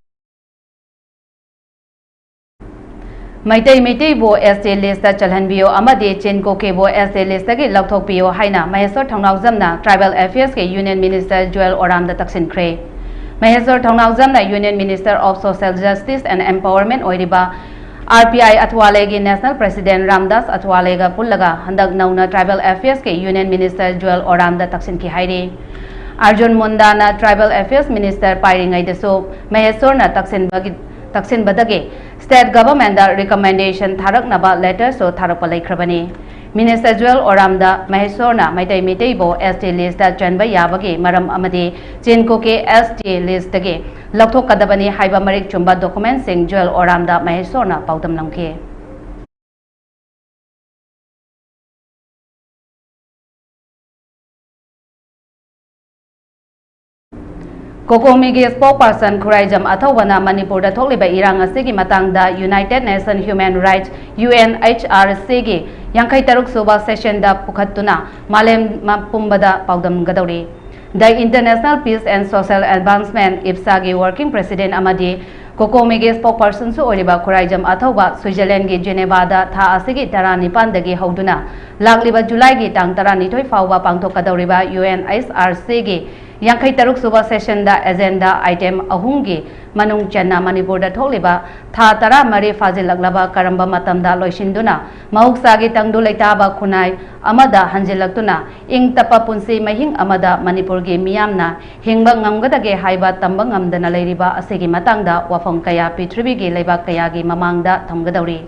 ꯃꯩꯇꯩ ꯃꯩꯇꯩꯕꯨ ꯑꯦꯁ ꯇꯤ ꯂꯤꯁꯇ ꯆꯜꯍꯟꯕꯤꯌꯨ ꯑꯃꯗꯤ ꯆꯤꯟ ꯀꯣꯀꯦꯕꯨ ꯑꯦꯁ ꯇꯤ ꯂꯤꯁꯇꯒꯤ ꯂꯧꯊꯣꯛꯄꯤꯌꯨ ꯍꯥꯏꯅ ꯃꯍꯦꯁ꯭ꯋꯔ ꯊꯧꯅꯥꯎꯖꯝꯅ ꯇ꯭ꯔꯥꯏꯕꯦꯜ ꯑꯦꯐꯤꯌꯔꯁꯀꯤ ꯌꯨꯅꯤꯌꯟ ꯃꯤꯅꯤꯁꯇꯔ ꯖꯨꯑꯦꯜ ꯑꯣꯔꯥꯝꯗ ꯇꯛꯁꯤꯟꯈ꯭ꯔꯦ꯫ ꯃꯍꯦꯁ꯭ꯋꯔ ꯊꯧꯅꯥꯎꯖꯝꯅ union minister of social justice and empowerment ꯑꯣꯏꯔꯤꯕ ꯑꯥꯔ ꯄꯤ ꯑꯥꯏ ꯑꯊꯋꯥꯂꯦꯒꯤ ꯅꯦꯁꯅꯦꯜ ꯄ꯭ꯔꯦꯁꯤꯗꯦꯟꯠ ꯔꯥꯝꯗꯥꯁ ꯑꯊꯋꯥꯂꯦꯒ ꯄꯨꯜꯂꯒ ꯍꯟꯗꯛ ꯅꯧꯅ ꯇ꯭ꯔꯥꯏꯕꯦꯜ ꯑꯦꯐꯤꯌꯔꯁꯀꯤ ꯌꯨꯅꯤꯌꯟ ꯃꯤꯅꯤꯁꯇꯔ ꯖꯨꯑꯦꯜ ꯑꯣꯔꯥꯝꯗ ꯇꯛꯁꯤꯟꯈꯤ ꯍꯥꯏꯔꯤ꯫ ꯑꯔꯖꯨꯟ ꯃꯨꯟꯗꯥꯅ ꯇ꯭ꯔꯥꯏꯕꯦꯜ ꯑꯦꯐꯤꯌꯔꯁ ꯃꯤꯅꯤꯁꯇꯔ ꯄꯥꯏꯔꯤꯉꯩꯗꯁꯨ ꯃꯍꯦꯁ꯭ꯋꯔꯅ ꯇꯛꯁꯤꯟꯕꯒꯤ, ꯇꯛꯁꯤꯟꯕꯗꯒꯤ ꯁ꯭ꯇꯦꯠ ꯒꯚꯔꯟꯃꯦꯟꯠꯗ ꯔꯤꯀꯃꯦꯟꯗꯦꯁꯟ ꯊꯥꯔꯛꯅꯕ ꯂꯦꯇꯔꯁꯨ ꯊꯥꯔꯛꯄ ꯂꯩꯈ꯭ꯔꯕꯅꯤ꯫ ꯃꯤꯅꯤꯁꯇꯔ ꯖꯨꯑꯦꯜ ꯑꯣꯔꯥꯝꯗ ꯃꯍꯦꯁ꯭ꯋꯔꯅ ꯃꯩꯇꯩ ꯃꯤꯇꯩꯕꯨ ꯑꯦꯁ ꯇꯤ ꯂꯤꯁꯇ ꯆꯟꯕ ꯌꯥꯕꯒꯤ ꯃꯔꯝ ꯑꯃꯗꯤ ꯆꯤꯟ ꯀꯣꯀꯦ ꯑꯦꯁ ꯇꯤ ꯂꯤꯁꯇꯒꯤ ꯂꯧꯊꯣꯛꯀꯗꯕꯅꯤ ꯍꯥꯏꯕ ꯃꯔꯤꯛ ꯆꯨꯝꯕ ꯗꯣꯀꯨꯃꯦꯟꯠꯁꯤꯡ ꯖꯨꯑꯦꯜ ꯑꯣꯔꯥꯝꯗ ꯃꯍꯦꯁ꯭ꯋꯔꯅ ꯄꯥꯎꯗꯝꯂꯝꯈꯤ꯫ ꯀꯣꯀꯣꯃꯤꯒꯤ spokesperson ꯈꯨꯔꯥꯏꯖꯝ ꯑꯊꯧꯕꯅ ꯃꯅꯤꯄꯨꯔꯗ ꯊꯣꯛꯂꯤꯕ ꯏꯔꯥꯡ ꯑꯁꯤꯒꯤ ꯃꯇꯥꯡꯗ United Nations Human Rights, UNHRC ꯒꯤ ꯌꯥꯡꯈꯩ ꯇꯔꯨꯛ ꯁꯨꯕ session ꯗ ꯄꯨꯈꯠꯇꯨꯅ ꯃꯥꯂꯦꯝ ꯃ-, ꯄꯨꯝꯕꯗ ꯄꯥꯎꯗꯝꯒꯗꯧꯔꯤ꯫ The International Peace and Social Advancement, ꯏꯞꯁꯥꯒꯤ working president ꯑꯃꯗꯤ ꯀꯣꯀꯣꯃꯤꯒꯤ spokesperson ꯁꯨ ꯑꯣꯏꯔꯤꯕ ꯈꯨꯔꯥꯏꯖꯝ ꯑꯊꯧꯕ ꯁ꯭ꯋꯤꯖꯔꯂꯦꯟꯒꯤ ꯖꯦꯅꯦꯚꯥꯗ ꯊꯥ ꯑꯁꯤꯒꯤ ꯇꯔꯥꯅꯤꯄꯥꯟꯗꯒꯤ ꯍꯧꯗꯨꯅ ꯂꯥꯛꯂꯤꯕ ꯖꯨꯂꯥꯏꯒꯤ ꯇꯥꯡ ꯇꯔꯥꯅꯤꯊꯣꯏ ꯐꯥꯎꯕ ꯄꯥꯡꯊꯣꯛꯀꯗꯧꯔꯤꯕ UNHRC ꯒꯤ ꯌꯥꯡꯈꯩ ꯇꯔꯨꯛ ꯁꯨꯕ session ꯗ agenda item ꯑꯍꯨꯝꯒꯤ ꯃꯅꯨꯡ ꯆꯟꯅ ꯃꯅꯤꯄꯨꯔꯗ ꯊꯣꯛꯂꯤꯕ ꯊꯥ ꯇꯔꯥꯃꯔꯤ ꯐꯥꯖꯤꯜꯂꯛꯂꯕ ꯀꯔꯝꯕ ꯃꯇꯝꯗ ꯂꯣꯏꯁꯤꯟꯗꯨꯅ ꯃꯍꯧꯁꯥꯒꯤ ꯇꯪꯗꯨ ꯂꯩꯇꯥꯕ ꯈꯨꯟꯅꯥꯏ ꯑꯃꯗ ꯍꯟꯖꯤꯜꯂꯛꯇꯨꯅ ꯏꯪ ꯇꯞꯄ ꯄꯨꯟꯁꯤ ꯃꯍꯤꯡ ꯑꯃꯗ ꯃꯅꯤꯄꯨꯔꯒꯤ ꯃꯤꯌꯥꯝꯅ ꯍꯤꯡꯕ ꯉꯝꯒꯗꯒꯦ ꯍꯥꯏꯕ ꯇꯝꯕ ꯉꯝꯗꯅ ꯂꯩꯔꯤꯕ ꯑꯁꯤꯒꯤ ꯃꯇꯥꯡꯗ ꯋꯥꯐꯝ ꯀꯌꯥ ꯄ꯭ꯔꯤꯊꯤꯕꯤꯒꯤ ꯂꯩꯕꯥꯛ ꯀꯌꯥꯒꯤ ꯃꯃꯥꯡꯗ ꯊꯝꯒꯗꯧꯔꯤ꯫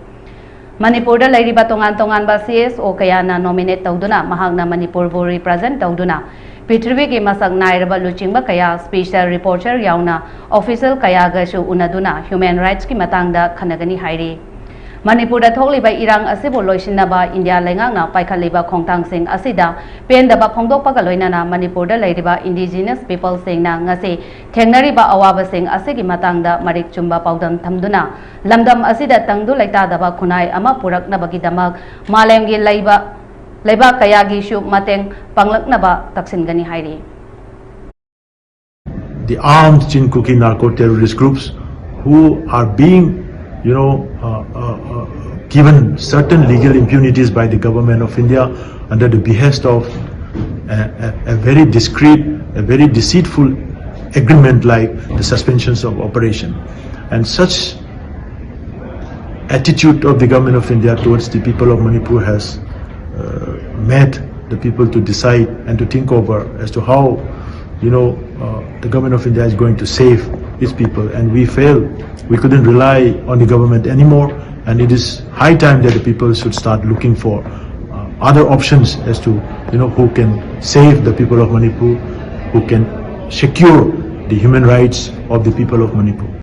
ꯃꯅꯤꯄꯨꯔꯗ ꯂꯩꯔꯤꯕ ꯇꯣꯉꯥꯟ ꯇꯣꯉꯥꯟꯕ CSO ꯀꯌꯥꯅ nominate ꯇꯧꯗꯨꯅ ꯃꯍꯥꯛꯅ ꯃꯅꯤꯄꯨꯔꯕꯨ represent ꯇꯧꯗꯨꯅ ꯄ꯭ꯔꯤꯊꯤꯕꯤꯒꯤ ꯃꯁꯛ ꯅꯥꯏꯔꯕ ꯂꯨꯆꯤꯡꯕ ꯀꯌꯥ, special reporter ꯌꯥꯎꯅ official ꯀꯌꯥꯒꯁꯨ ꯎꯅꯗꯨꯅ human rights ꯀꯤ ꯃꯇꯥꯡꯗ ꯈꯟꯅꯒꯅꯤ ꯍꯥꯏꯔꯤ꯫ ꯃꯅꯤꯄꯨꯔꯗ ꯊꯣꯛꯂꯤꯕ ꯏꯔꯥꯡ ꯑꯁꯤꯕꯨ ꯂꯣꯏꯁꯤꯟꯅꯕ ꯏꯟꯗꯤꯌꯥ ꯂꯩꯉꯥꯛꯅ ꯄꯥꯏꯈꯠꯂꯤꯕ ꯈꯣꯡꯊꯥꯡꯁꯤꯡ ꯑꯁꯤꯗ ꯄꯦꯟꯗꯕ ꯐꯣꯡꯗꯣꯛꯄꯒ ꯂꯣꯏꯅꯅ ꯃꯅꯤꯄꯨꯔꯗ ꯂꯩꯔꯤꯕ indigenous people ꯁꯤꯡꯅ ꯉꯁꯤ ꯊꯦꯡꯅꯔꯤꯕ ꯑꯋꯥꯕꯁꯤꯡ ꯑꯁꯤꯒꯤ ꯃꯇꯥꯡꯗ ꯃꯔꯤꯛ ꯆꯨꯝꯕ ꯄꯥꯎꯗꯝ ꯊꯝꯗꯨꯅ ꯂꯝꯗꯝ ꯑꯁꯤꯗ ꯇꯪꯗꯨ ꯂꯩꯇꯥꯗꯕ ꯈꯨꯟꯅꯥꯏ ꯑꯃ ꯄꯨꯔꯛꯅꯕꯒꯤꯗꯃꯛ ꯃꯥꯂꯦꯝꯒꯤ ꯂꯩꯕ, ꯂꯩꯕꯥꯛ ꯀꯌꯥꯒꯤꯁꯨ ꯃꯇꯦꯡ ꯄꯥꯡꯂꯛꯅꯕ ꯇꯛꯁꯤꯟꯒꯅꯤ ꯍꯥꯏꯔꯤ꯫ The armed Chin Kuki narco terrorist groups who are being, you know, uh, uh, uh, given certain legal impunities by the government of India under the behest of a, a, a very discreet, a very deceitful agreement like the suspensions of operation. And such attitude of the government of India towards the people of Manipur has uh, made the people to decide and to think over as to how, you know, uh, the government of India is going to save its people. And we failed. We couldn't rely on the government anymore. And it is high time that the people should start looking for uh, other options as to, you know, who can save the people of Manipur, who can secure the human rights of the people of Manipur.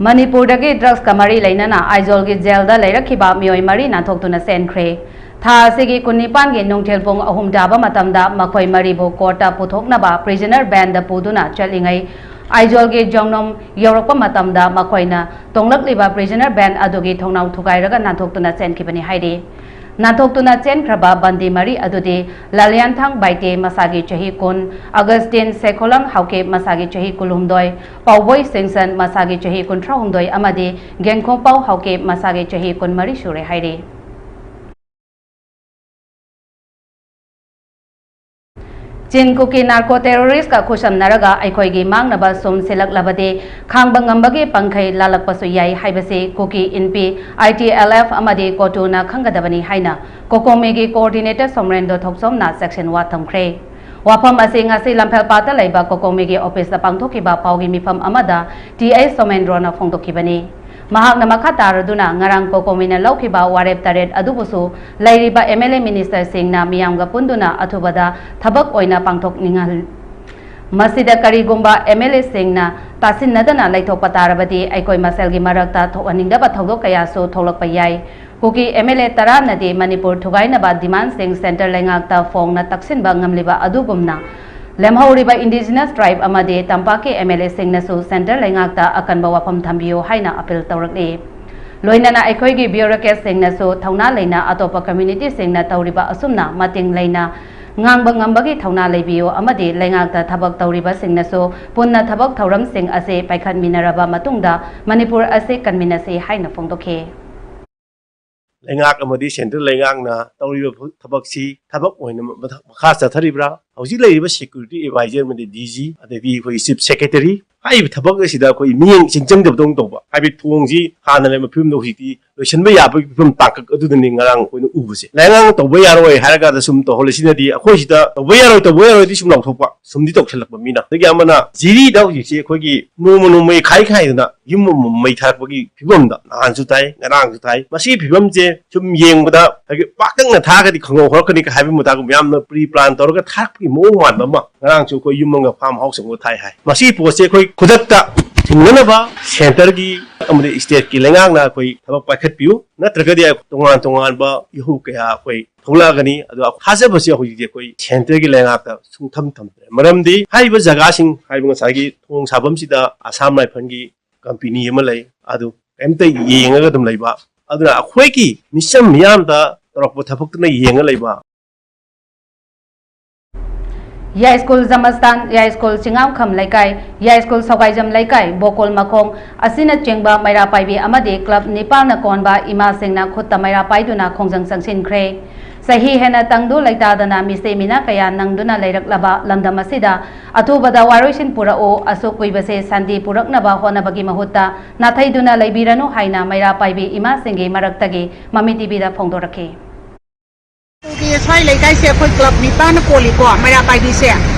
ꯃꯅꯤꯄꯨꯔꯗꯒꯤ drugs ꯀ ꯃꯔꯤ ꯂꯩꯅꯅ ꯑꯥꯏꯖꯣꯜꯒꯤ jail ꯗ ꯂꯩꯔꯛꯈꯤꯕ ꯃꯤꯑꯣꯏ ꯃꯔꯤ ꯅꯥꯟꯊꯣꯛꯇꯨꯅ ꯆꯦꯟꯈ꯭ꯔꯦ꯫ ꯊꯥ ꯑꯁꯤꯒꯤ ꯀꯨꯟꯅꯤꯄꯥꯟꯒꯤ ꯅꯨꯡꯊꯤꯜ ꯄꯨꯡ ꯑꯍꯨꯝ ꯇꯥꯕ ꯃꯇꯝꯗ ꯃꯈꯣꯏ ꯃꯔꯤꯕꯨ ꯀꯣꯔꯠꯇ ꯄꯨꯊꯣꯛꯅꯕ prisoner vanꯗ ꯄꯨꯗꯨꯅ ꯆꯠꯂꯤꯉꯩ, ꯑꯥꯏꯖꯣꯜꯒꯤ ꯖꯣꯡꯅꯣꯝ ꯌꯧꯔꯛꯄ ꯃꯇꯝꯗ ꯃꯈꯣꯏꯅ ꯇꯣꯡꯂꯛꯂꯤꯕ prisoner van ꯑꯗꯨꯒꯤ ꯊꯣꯡꯅꯥꯎ ꯊꯨꯒꯥꯏꯔꯒ ꯅꯥꯟꯊꯣꯛꯇꯨꯅ ꯆꯦꯟꯈꯤꯕꯅꯤ ꯍꯥꯏꯔꯤ꯫ ꯅꯥꯟꯊꯣꯛꯇꯨꯅ ꯆꯦꯟꯈ꯭ꯔꯕ ꯕꯟꯗꯤ ꯃꯔꯤ ꯑꯗꯨꯗꯤ ꯂꯥꯂꯤꯌꯥꯟꯊꯥꯡ ꯕꯥꯏꯇꯦ, ꯃꯁꯥꯒꯤ ꯆꯍꯤ ꯀꯨꯟ, ꯑꯒꯁꯇꯤꯟ ꯁꯦꯈꯣꯂꯥꯡ ꯍꯥꯎꯀꯤꯞ, ꯃꯁꯥꯒꯤ ꯆꯍꯤ ꯀꯨꯟꯍꯨꯝꯗꯣꯏ, ꯄꯥꯎꯕꯣꯏ ꯁꯤꯡꯁꯟ, ꯃꯁꯥꯒꯤ ꯆꯍꯤ ꯀꯨꯟꯊ꯭ꯔꯥꯍꯨꯝꯗꯣꯏ ꯑꯃꯗꯤ ꯒꯦꯡꯈꯣꯄꯥꯎ ꯍꯥꯎꯀꯤꯞ, ꯃꯁꯥꯒꯤ ꯆꯍꯤ ꯀꯨꯟꯃꯔꯤ ꯁꯨꯔꯦ ꯍꯥꯏꯔꯤ꯫ ꯆꯤꯟ ꯀꯨꯀꯤ narco terroristꯀ ꯈꯨꯠꯁꯝꯅꯔꯒ ꯑꯩꯈꯣꯏꯒꯤ ꯃꯥꯡꯅꯕ ꯁꯨꯝ ꯁꯤꯜꯂꯛꯂꯕꯗꯤ ꯈꯥꯡꯕ ꯉꯝꯕꯒꯤ ꯄꯪꯈꯩ ꯂꯥꯜꯂꯛꯄꯁꯨ ꯌꯥꯏ ꯍꯥꯏꯕꯁꯤ ꯀꯨꯀꯤ ꯏꯟꯄꯤ, ITLF ꯑꯃꯗꯤ ꯀꯣꯇꯨꯅ ꯈꯪꯒꯗꯕꯅꯤ ꯍꯥꯏꯅ ꯀꯣꯀꯣꯃꯤꯒꯤ coordinator ꯁꯣꯃꯔꯦꯟꯗ꯭ꯔꯣ ꯊꯣꯛꯆꯣꯝꯅ ꯆꯦꯛꯁꯤꯟ ꯋꯥ ꯊꯝꯈ꯭ꯔꯦ꯫ ꯋꯥꯐꯝ ꯑꯁꯤ ꯉꯁꯤ ꯂꯝꯐꯦꯜꯄꯥꯠꯇ ꯂꯩꯕ ꯀꯣꯀꯣꯃꯤꯒꯤ officeꯇ ꯄꯥꯡꯊꯣꯛꯈꯤꯕ ꯄꯥꯎꯒꯤ ꯃꯤꯐꯝ ꯑꯃꯗ ꯇꯤ ꯑꯩꯆ ꯁꯣꯃꯦꯟꯗ꯭ꯔꯣꯅ ꯐꯣꯡꯗꯣꯛꯈꯤꯕꯅꯤ꯫ ꯃꯍꯥꯛꯅ ꯃꯈꯥ ꯇꯥꯔꯗꯨꯅ ꯉꯔꯥꯡ ꯀꯣꯀꯣꯃꯤꯅ ꯂꯧꯈꯤꯕ ꯋꯥꯔꯦꯞ ꯇꯔꯦꯠ ꯑꯗꯨꯕꯨꯁꯨ ꯂꯩꯔꯤꯕ MLA ministerꯁꯤꯡꯅ ꯃꯤꯌꯥꯝꯒ ꯄꯨꯟꯗꯨꯅ ꯑꯊꯨꯕꯗ ꯊꯕꯛ ꯑꯣꯏꯅ ꯄꯥꯡꯊꯣꯛꯅꯤꯡꯍꯜ-, ꯃꯁꯤꯗ ꯀꯔꯤꯒꯨꯝꯕ MLAꯁꯤꯡꯅ ꯇꯥꯁꯤꯟꯅꯗꯅ ꯂꯩꯊꯣꯛꯄ ꯇꯥꯔꯕꯗꯤ ꯑꯩꯈꯣꯏ ꯃꯁꯦꯜꯒꯤ ꯃꯔꯛꯇ ꯊꯣꯛꯍꯟꯅꯤꯡꯗꯕ ꯊꯧꯗꯣꯛ ꯀꯌꯥꯁꯨ ꯊꯣꯛꯂꯛꯄ ꯌꯥꯏ꯫ ꯀꯨꯀꯤ MLA ꯇꯔꯥꯅꯗꯤ ꯃꯅꯤꯄꯨꯔ ꯊꯨꯒꯥꯏꯅꯕ demandꯁꯤꯡ centre ꯂꯩꯉꯥꯛꯇ ꯐꯣꯡꯅ ꯇꯛꯁꯤꯟꯕ ꯉꯝꯂꯤꯕ ꯑꯗꯨꯒꯨꯝꯅ, ꯂꯦꯝꯍꯧꯔꯤꯕ indigenous tribe ꯑꯃꯗꯤ ꯇꯝꯄꯥꯛꯀꯤ MLAꯁꯤꯡꯅꯁꯨ centre ꯂꯩꯉꯥꯛꯇ ꯑꯀꯟꯕ ꯋꯥꯐꯝ ꯊꯝꯕꯤꯌꯨ ꯍꯥꯏꯅ appeal ꯇꯧꯔꯛꯂꯤ꯫ ꯂꯣꯏꯅꯅ ꯑꯩꯈꯣꯏꯒꯤ bureaucratsꯁꯤꯡꯅꯁꯨ ꯊꯧꯅꯥ ꯂꯩꯅ ꯑꯇꯣꯞꯄ communityꯁꯤꯡꯅ ꯇꯧꯔꯤꯕ ꯑꯁꯨꯝꯅ ꯃꯇꯤꯡ ꯂꯩꯅ ꯉꯥꯡꯕ ꯉꯝꯕꯒꯤ ꯊꯧꯅꯥ ꯂꯩꯕꯤꯌꯨ ꯑꯃꯗꯤ ꯂꯩꯉꯥꯛꯇ ꯊꯕꯛ ꯇꯧꯔꯤꯕꯁꯤꯡꯅꯁꯨ ꯄꯨꯟꯅ ꯊꯕꯛ ꯊꯧꯔꯝꯁꯤꯡ ꯑꯁꯤ ꯄꯥꯏꯈꯠꯃꯤꯟꯅꯔꯕ ꯃꯇꯨꯡꯗ ꯃꯅꯤꯄꯨꯔ ꯑꯁꯤ ꯀꯟꯃꯤꯟꯅꯁꯤ ꯍꯥꯏꯅ ꯐꯣꯡꯗꯣꯛꯈꯤ꯫ ꯂꯩꯉꯥꯛ ꯑꯃꯗꯤ centre ꯂꯩꯉꯥꯛꯅ ꯇꯧꯔꯤꯕ ꯊꯕꯛꯁꯤ ꯊꯕꯛ ꯑꯣꯏꯅ ꯃꯊꯛ ꯃꯈꯥ ꯆꯠꯊꯔꯤꯕ꯭ꯔꯥ? ꯍꯧꯖꯤꯛ ꯂꯩꯔꯤꯕ security advisor ꯑꯃꯗꯤ DG, ꯑꯗꯩꯗꯤ ꯑꯩꯈꯣꯏꯒꯤ chief secretary, ꯍꯥꯏꯔꯤꯕ ꯊꯕꯛ ꯑꯁꯤꯗ ꯑꯩꯈꯣꯏ ꯃꯤꯠꯌꯦꯡ ꯏꯆꯪ ꯆꯪꯗꯕꯗꯧꯅ ꯇꯧꯕ, ꯍꯥꯏꯕꯗꯤ ꯊꯣꯡꯁꯤ ꯍꯥꯟꯅ ꯂꯩꯔꯝꯕ ꯐꯤꯕꯝꯗ ꯍꯧꯖꯤꯛꯇꯤ ꯂꯣꯏꯁꯤꯟꯕ ꯌꯥꯕꯒꯤ ꯐꯤꯕꯝ ꯇꯥꯡꯀꯛ ꯑꯗꯨꯗꯅꯤ ꯉꯔꯥꯡ ꯑꯩꯈꯣꯏꯅ ꯎꯕꯁꯦ꯫ ꯂꯩꯉꯥꯛꯅ ꯇꯧꯕ ꯌꯥꯔꯣꯏ ꯍꯥꯏꯔꯀꯥꯟꯗ ꯁꯨꯝ ꯇꯧꯍꯜꯂꯤꯁꯤꯅꯗꯤ ꯑꯩꯈꯣꯏꯁꯤꯗ ꯇꯧꯕ ꯌꯥꯔꯣꯏ, ꯇꯧꯕ ꯌꯥꯔꯣꯏꯗꯤ ꯁꯨꯝ ꯂꯥꯎꯊꯣꯛꯄ, ꯁꯨꯝꯗꯤ ꯇꯧꯁꯜꯂꯛꯄ ꯃꯤꯅ꯫ ꯑꯗꯒꯤ ꯑꯃꯅ ꯖꯤꯔꯤꯗ ꯍꯧꯖꯤꯛꯁꯦ ꯑꯩꯈꯣꯏꯒꯤ ꯅꯣꯡꯃ ꯅꯣꯡꯃꯒꯤ ꯈꯥꯏ ꯈꯥꯏꯗꯅ ꯌꯨꯝ ꯑꯃꯃꯝ ꯃꯩ ꯊꯥꯔꯛꯄꯒꯤ ꯐꯤꯕꯝꯗ ꯅꯍꯥꯟꯁꯨ ꯇꯥꯏ, ꯉꯔꯥꯡꯁꯨ ꯇꯥꯏ꯫ ꯃꯁꯤꯒꯤ ꯐꯤꯕꯝꯁꯦ ꯁꯨꯝ ꯌꯦꯡꯕꯗ ꯍꯥꯏꯗꯤ ꯄꯥꯛꯇꯛꯅ ꯊꯥꯔꯒꯗꯤ ꯈꯪꯍꯧ ꯍꯧꯔꯛꯀꯅꯤ ꯍꯥꯏꯕ ꯃꯇꯥꯒꯨꯝꯕ ꯌꯥꯝꯅ pre plan ꯇꯧꯔꯒ ꯊꯥꯔꯛꯄꯒꯤ ꯃꯑꯣꯡ ꯃꯥꯟꯕ ꯑꯃ ꯉꯔꯥꯡꯁꯨ ꯑꯩꯈꯣꯏ ꯌꯨꯝ ꯑꯃꯒ farm house ꯑꯃꯒ ꯊꯥꯏ ꯍꯥꯏ꯫ ꯃꯁꯤꯒꯤ ꯄꯣꯠꯁꯦ ꯑꯩꯈꯣꯏ ꯈꯨꯗꯛꯇ ꯊꯤꯡꯅꯅꯕ ꯁꯦꯟꯇꯔꯒꯤ ꯑꯃꯗꯤ ꯁ꯭ꯇꯦꯠꯀꯤ ꯂꯩꯉꯥꯛꯅ ꯑꯩꯈꯣꯏ ꯊꯕꯛ ꯄꯥꯏꯈꯠꯄꯤꯌꯨ, ꯅꯠꯇ꯭ꯔꯒꯗꯤ ꯇꯣꯉꯥꯟ ꯇꯣꯉꯥꯟꯕ ꯏꯍꯧ ꯀꯌꯥ ꯑꯩꯈꯣꯏ ꯊꯣꯛꯂꯛꯑꯒꯅꯤ꯫ ꯑꯗꯣ ꯊꯥꯖꯕꯁꯤ ꯍꯧꯖꯤꯛꯇꯤ ꯑꯩꯈꯣꯏ ꯁꯦꯟꯇꯔꯒꯤ ꯂꯩꯉꯥꯛꯇ ꯁꯨꯡꯊꯝ ꯊꯝꯗ꯭ꯔꯦ꯫ ꯃꯔꯝꯗꯤ ꯍꯥꯏꯔꯤꯕ ꯖꯒꯥꯁꯤꯡ, ꯍꯥꯏꯕ ꯉꯁꯥꯏꯒꯤ ꯊꯣꯡ ꯁꯥꯐꯝꯁꯤꯗ ꯑꯁꯥꯝ ꯔꯥꯏꯐꯜꯒꯤ ꯀꯝꯄꯦꯅꯤ ꯑꯃ ꯂꯩ, ꯑꯗꯨ ꯀꯩꯝꯇ ꯌꯦꯡꯉꯒ ꯑꯗꯨꯝ ꯂꯩꯕ꯫ ꯑꯗꯨꯅ ꯑꯩꯈꯣꯏꯒꯤ ꯃꯤꯆꯝ ꯃꯤꯌꯥꯝꯗ ꯇꯧꯔꯛꯄ ꯊꯕꯛꯇꯨꯅ ꯌꯦꯡꯉ ꯂꯩꯕ꯫ ꯌꯥꯏꯁ꯭ꯀꯨꯜ ꯖꯃꯁꯇꯥꯟ, ꯌꯥꯏꯁ꯭ꯀꯨꯜ ꯆꯤꯡꯉꯥꯝꯈꯝ ꯂꯩꯀꯥꯏ, ꯌꯥꯏꯁ꯭ꯀꯨꯜ ꯁꯧꯒꯥꯏꯖꯝ ꯂꯩꯀꯥꯏ, ꯕꯣꯀꯣꯜ ꯃꯈꯣꯡ ꯑꯁꯤꯅꯆꯤꯡꯕ ꯃꯩꯔꯥ ꯄꯥꯏꯕꯤ ꯑꯃꯗꯤ ꯀ꯭ꯂꯕ ꯅꯤꯄꯥꯟꯅ ꯀꯣꯟꯕ ꯏꯃꯥꯁꯤꯡꯅ ꯈꯨꯠꯇ ꯃꯩꯔꯥ ꯄꯥꯏꯗꯨꯅ ꯈꯣꯡꯖꯪ ꯆꯪꯁꯤꯟꯈ꯭ꯔꯦ꯫ ꯆꯍꯤ ꯍꯦꯟꯅ ꯇꯪꯗꯨ ꯂꯩꯇꯥꯗꯅ ꯃꯤꯁꯦ ꯃꯤꯅꯥ ꯀꯌꯥ ꯅꯪꯗꯨꯅ ꯂꯩꯔꯛꯂꯕ ꯂꯝꯗꯝ ꯑꯁꯤꯗ ꯑꯊꯨꯕꯗ ꯋꯥꯔꯣꯏꯁꯤꯟ ꯄꯨꯔꯛꯎ, ꯑꯁꯨꯛ ꯀꯨꯏꯕꯁꯦ ꯁꯥꯟꯇꯤ ꯄꯨꯔꯛꯅꯕ ꯍꯣꯠꯅꯕꯒꯤ ꯃꯍꯨꯠꯇ ꯅꯥꯊꯩꯗꯨꯅ ꯂꯩꯕꯤꯔꯅꯨ ꯍꯥꯏꯅ ꯃꯩꯔꯥ ꯄꯥꯏꯕꯤ ꯏꯃꯥꯁꯤꯡꯒꯤ ꯃꯔꯛꯇꯒꯤ ꯃꯃꯤ ꯇꯤꯚꯤꯗ ꯐꯣꯡꯗꯣꯔꯛꯈꯤ꯫ ꯑꯗꯨꯒꯤ ꯁ꯭ꯋꯥꯏ ꯂꯩꯀꯥꯏꯁꯦ ꯑꯩꯈꯣꯏ ꯀ꯭ꯂꯕ ꯅꯤꯄꯥꯟꯅ ꯀꯣꯜꯂꯤꯀꯣ ꯃꯩꯔꯥ ꯄꯥꯏꯕꯤꯁꯦ꯫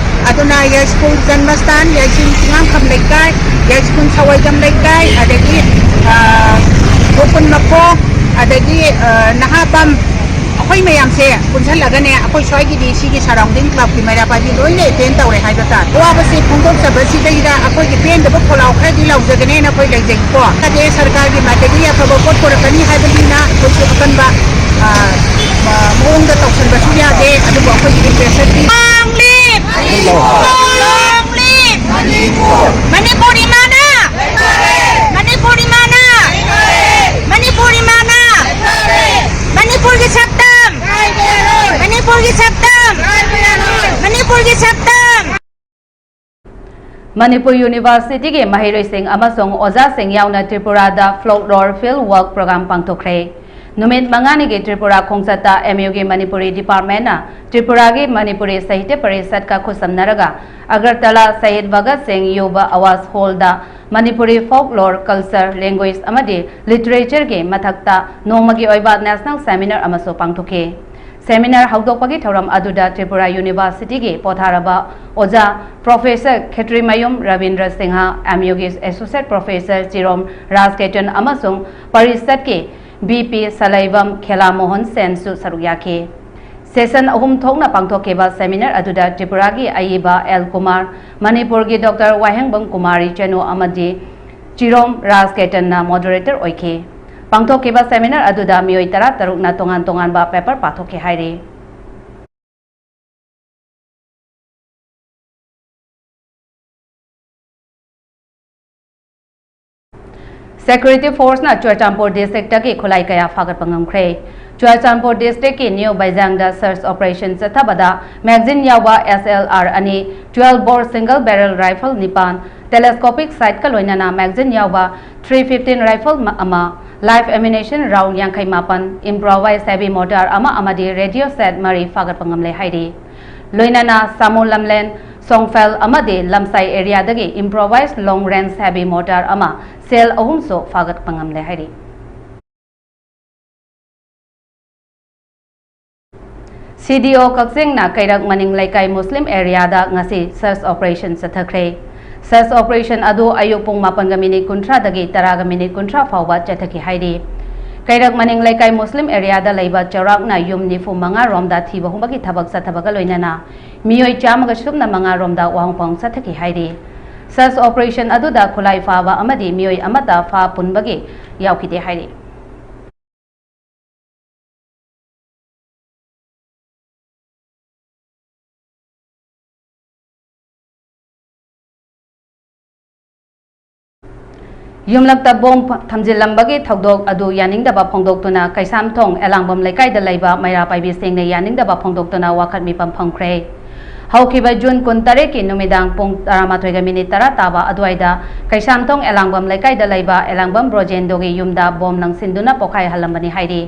ꯑꯗꯨꯅ ꯌꯥꯏꯁ꯭ꯀꯨꯜ ꯖꯟꯃꯁꯇꯥꯟ, ꯌꯥꯏꯁ꯭ꯀꯨꯜ ꯆꯤꯡꯉꯥꯝꯈꯝ ꯂꯩꯀꯥꯏ, ꯌꯥꯏꯁ꯭ꯀꯨꯜ ꯁꯋꯥꯏꯖꯝ ꯂꯩꯀꯥꯏ, ꯑꯗꯒꯤ ꯒꯣꯀꯨꯟ ꯃꯈꯣꯡ, ꯑꯗꯒꯤ ꯅꯍꯥꯄꯝ, ꯑꯩꯈꯣꯏ ꯃꯌꯥꯝꯁꯦ ꯄꯨꯟꯁꯜꯂꯒꯅꯦ ꯑꯩꯈꯣꯏ ꯁ꯭ꯋꯥꯏꯒꯤꯗꯤ ꯁꯤꯒꯤ ꯁꯔꯥꯎꯟꯗꯤꯡ ꯀ꯭ꯂꯕꯀꯤ ꯃꯩꯔꯥ ꯄꯥꯏꯕꯤ ꯂꯣꯏꯅ ꯑꯦꯇꯦꯟ ꯇꯧꯔꯦ ꯍꯥꯏꯕ ꯇꯥꯔꯦ꯫ ꯑꯋꯥꯕꯁꯤ ꯐꯣꯡꯗꯣꯛꯆꯕꯁꯤꯗꯩꯗ ꯑꯩꯈꯣꯏꯒꯤ ꯄꯦꯟꯗꯕ ꯈꯣꯜꯂꯥꯎ ꯈꯔꯗꯤ ꯂꯥꯎꯖꯒꯦꯅ ꯑꯩꯈꯣꯏ ꯂꯩꯖꯩꯀꯣ꯫ ꯑꯗꯩ ꯁꯔꯀꯥꯔꯒꯤ ꯃꯥꯏꯀꯩꯗꯒꯤ ꯑꯐꯕ ꯄꯣꯠ ꯄꯨꯔꯛꯀꯅꯤ ꯍꯥꯏꯕꯅꯤꯅ ꯑꯩꯈꯣꯏꯁꯨ ꯑꯀꯟꯕ ꯃꯑꯣꯡꯗ ꯇꯧꯁꯤꯟꯕꯁꯨ ꯌꯥꯗꯦ꯫ ꯑꯗꯨꯕꯨ ꯑꯩꯈꯣꯏꯒꯤ ꯏꯟꯇꯔꯦꯁꯇꯤ Long live! Long live! Manipur ꯏꯃꯥꯅ! ꯃꯅꯤꯄꯨꯔ ꯏꯃꯥꯅ! ꯃꯅꯤꯄꯨꯔ ꯏꯃꯥꯅ! ꯃꯅꯤꯄꯨꯔꯒꯤ ꯁꯛꯇꯝ! ꯃꯅꯤꯄꯨꯔꯒꯤ ꯁꯛꯇꯝ! ꯃꯅꯤꯄꯨꯔꯒꯤ ꯁꯛꯇꯝ! ꯃꯅꯤꯄꯨꯔ ꯌꯨꯅꯤꯚꯔꯁꯤꯇꯤꯒꯤ ꯃꯍꯩꯔꯣꯏꯁꯤꯡ ꯑꯃꯁꯨꯡ ꯑꯣꯖꯥꯁꯤꯡ ꯌꯥꯎꯅ ꯇ꯭ꯔꯤꯄꯨꯔꯥꯗ ꯐꯣꯛꯂꯣꯔ ꯐꯤꯜꯗ ꯋꯥꯛ ꯄ꯭ꯔꯣꯒ꯭ꯔꯥꯝ ꯄꯥꯡꯊꯣꯛꯈ꯭ꯔꯦ꯫ ꯅꯨꯃꯤꯠ ꯃꯉꯥꯅꯤꯒꯤ ꯇ꯭ꯔꯤꯄꯨꯔꯥ ꯈꯣꯡꯆꯠꯇ ꯑꯦꯝ ꯌꯨꯒꯤ ꯃꯅꯤꯄꯨꯔꯤ ꯗꯤꯄꯥꯔꯠꯃꯦꯟꯅ ꯇ꯭ꯔꯤꯄꯨꯔꯥꯒꯤ ꯃꯅꯤꯄꯨꯔꯤ ꯁꯥꯍꯤꯇ꯭ꯌ ꯄꯔꯤꯁꯠꯀ ꯈꯨꯠꯁꯝꯅꯔꯒ ꯑꯒꯔꯇꯂꯥ ꯁꯍꯤꯗ ꯚꯒꯠ ꯁꯤꯡ ꯌꯨꯕ ꯑꯋꯥꯁ ꯍꯣꯜꯗ ꯃꯅꯤꯄꯨꯔꯤ ꯐꯣꯛꯂꯣꯔ, ꯀꯜꯆꯔ, ꯂꯦꯡꯒ꯭ꯋꯦꯖ ꯑꯃꯗꯤ ꯂꯤꯇꯔꯦꯆꯔꯒꯤ ꯃꯊꯛꯇ ꯅꯣꯡꯃꯒꯤ ꯑꯣꯏꯕ ꯅꯦꯁꯅꯦꯜ ꯁꯦꯃꯤꯅꯥꯔ ꯑꯃꯁꯨ ꯄꯥꯡꯊꯣꯛꯈꯤ꯫ ꯁꯦꯃꯤꯅꯥꯔ ꯍꯧꯗꯣꯛꯄꯒꯤ ꯊꯧꯔꯝ ꯑꯗꯨꯗ ꯇ꯭ꯔꯤꯄꯨꯔꯥ ꯌꯨꯅꯤꯚꯔꯁꯤꯇꯤꯒꯤ ꯄꯣꯊꯥꯔꯕ ꯑꯣꯖꯥ ꯄ꯭ꯔꯣꯐꯦꯁꯔ ꯈꯦꯇ꯭ꯔꯤꯃꯌꯨꯝ ꯔꯕꯤꯟꯗ꯭ꯔ ꯁꯤꯡꯍ, ꯑꯦꯝ ꯌꯨꯒꯤ ꯑꯦꯁꯣꯁꯤꯌꯦꯠ ꯄ꯭ꯔꯣꯐꯦꯁꯔ ꯆꯤꯔꯣꯝ ꯔꯥꯖꯀꯦꯇꯟ ꯑꯃꯁꯨꯡ ꯄꯔꯤꯁꯠꯀꯤ ꯚꯤ ꯄꯤ ꯁꯂꯩꯕꯝ ꯈꯦꯂꯥ ꯃꯣꯍꯟ ꯁꯦꯟꯁꯨ ꯁꯔꯨꯛ ꯌꯥꯈꯤ꯫ Session ꯑꯍꯨꯝ ꯊꯣꯛꯅ ꯄꯥꯡꯊꯣꯛꯈꯤꯕ seminar ꯑꯗꯨꯗ ꯇ꯭ꯔꯤꯄꯨꯔꯥꯒꯤ ꯑꯏꯕ ꯑꯦꯜ ꯀꯨꯃꯥꯔ, ꯃꯅꯤꯄꯨꯔꯒꯤ ꯗꯣꯛꯇꯔ ꯋꯥꯍꯦꯡꯕꯝ ꯀꯨꯃꯥꯔꯤ ꯆꯅꯨ ꯑꯃꯗꯤ ꯆꯤꯔꯣꯝ ꯔꯥꯖ ꯀꯦꯇꯟꯅ moderator ꯑꯣꯏꯈꯤ꯫ ꯄꯥꯡꯊꯣꯛꯈꯤꯕ seminar ꯑꯗꯨꯗ ꯃꯤꯑꯣꯏ ꯇꯔꯥꯇꯔꯨꯛꯅ ꯇꯣꯉꯥꯟ ꯇꯣꯉꯥꯟꯕ paper ꯄꯥꯊꯣꯛꯈꯤ ꯍꯥꯏꯔꯤ꯫ Security forceꯅ ꯆꯨꯔꯆꯥꯟꯄꯨꯔ districtꯇꯒꯤ ꯈꯨꯠꯂꯥꯏ ꯀꯌꯥ ꯐꯥꯒꯠꯄ ꯉꯝꯈ꯭ꯔꯦ꯫ ꯆꯨꯔꯆꯥꯟꯄꯨꯔ districtꯀꯤ ꯅ꯭ꯌꯨ ꯕꯩꯖꯥꯡꯗ search operation ꯆꯠꯊꯕꯗ magazine ꯌꯥꯎꯕ S L R ꯑꯅꯤ, twelve bore single barrel rifle ꯅꯤꯄꯥꯟ, telescopic sightꯀ ꯂꯣꯏꯅꯅ magazine ꯌꯥꯎꯕ three fifteen rifle ꯑꯃ, live ammunition round ꯌꯥꯡꯈꯩ ꯃꯥꯄꯟ, improvised heavy mortar ꯑꯃ ꯑꯃꯗꯤ radio set ꯃꯔꯤ ꯐꯥꯒꯠꯄ ꯉꯝꯂꯦ ꯍꯥꯏꯔꯤ꯫ ꯂꯣꯏꯅꯅ ꯁꯥꯃꯨ ꯂꯝꯂꯦꯟ, ꯁꯣꯡꯐꯦꯜ ꯑꯃꯗꯤ ꯂꯝꯁꯥꯏ areaꯗꯒꯤ improvised long range heavy mortar ꯑꯃ, shell ꯑꯍꯨꯝꯁꯨ ꯐꯥꯒꯠꯄ ꯉꯝꯂꯦ ꯍꯥꯏꯔꯤ꯫ C D O ꯀꯛꯆꯤꯡꯅ ꯀꯩꯔꯛ ꯃꯅꯤꯡ ꯂꯩꯀꯥꯏ ꯃꯨꯁꯂꯤꯝ areaꯗ ꯉꯁꯤ search operation ꯆꯠꯊꯈ꯭ꯔꯦ꯫ Search operation ꯑꯗꯨ ꯑꯌꯨꯛ ꯄꯨꯡ ꯃꯥꯄꯟꯒ minute ꯀꯨꯟꯊ꯭ꯔꯥꯗꯒꯤ ꯇꯔꯥꯒ minute ꯀꯨꯟꯊ꯭ꯔꯥ ꯐꯥꯎꯕ ꯆꯠꯊꯈꯤ ꯍꯥꯏꯔꯤ꯫ ꯀꯩꯔꯛ ꯃꯅꯤꯡ ꯂꯩꯀꯥꯏ ꯃꯨꯁꯂꯤꯝ areaꯗ ꯂꯩꯕ ꯆꯥꯎꯔꯥꯛꯅ ꯌꯨꯝ ꯅꯤꯐꯨ ꯃꯉꯥ ꯔꯣꯝꯗ ꯊꯤꯕ ꯍꯨꯝꯕꯒꯤ ꯊꯕꯛ ꯆꯠꯊꯕꯒ ꯂꯣꯏꯅꯅ ꯃꯤꯑꯣꯏ ꯆꯥꯝꯃꯒ ꯁꯨꯞꯅ ꯃꯉꯥ ꯔꯣꯝꯗ ꯋꯥꯍꯪ ꯄꯥꯎꯍꯪ ꯆꯠꯊꯈꯤ ꯍꯥꯏꯔꯤ꯫ Search operation ꯑꯗꯨꯗ ꯈꯨꯠꯂꯥꯏ ꯐꯥꯕ ꯑꯃꯗꯤ ꯃꯤꯑꯣꯏ ꯑꯃꯠꯇ ꯐꯥ ꯄꯨꯟꯕꯒꯤ ꯌꯥꯎꯈꯤꯗꯦ ꯍꯥꯏꯔꯤ꯫ ꯌꯨꯝꯂꯛꯇ bomb ꯊꯝꯖꯤꯜꯂꯝꯕꯒꯤ ꯊꯧꯗꯣꯛ ꯑꯗꯨ ꯌꯥꯅꯤꯡꯗꯕ ꯐꯣꯡꯗꯣꯛꯇꯨꯅ ꯀꯩꯁꯥꯝꯊꯣꯡ ꯑꯦꯂꯥꯡꯕꯝ ꯂꯩꯀꯥꯏꯗ ꯂꯩꯕ ꯃꯩꯔꯥ ꯄꯥꯏꯕꯤꯁꯤꯡꯅ ꯌꯥꯅꯤꯡꯗꯕ ꯐꯣꯡꯗꯣꯛꯇꯨꯅ ꯋꯥꯀꯠ ꯃꯤꯐꯝ ꯐꯝꯈ꯭ꯔꯦ꯫ ꯍꯧꯈꯤꯕ June ꯀꯨꯟꯇꯔꯦꯠꯀꯤ ꯅꯨꯃꯤꯗꯥꯡ ꯄꯨꯡ ꯇꯔꯥꯃꯥꯊꯣꯏꯒ minute ꯇꯔꯥ ꯇꯥꯕ ꯑꯗꯨꯋꯥꯏꯗ ꯀꯩꯁꯥꯝꯊꯣꯡ ꯑꯦꯂꯥꯡꯕꯝ ꯂꯩꯀꯥꯏꯗ ꯂꯩꯕ ꯑꯦꯂꯥꯡꯕꯝ ꯕ꯭ꯔꯣꯖꯦꯟꯗꯣꯒꯤ ꯌꯨꯝꯗ bomb ꯂꯪꯁꯤꯟꯗꯨꯅ ꯄꯣꯈꯥꯏꯍꯜꯂꯝꯕꯅꯤ ꯍꯥꯏꯔꯤ꯫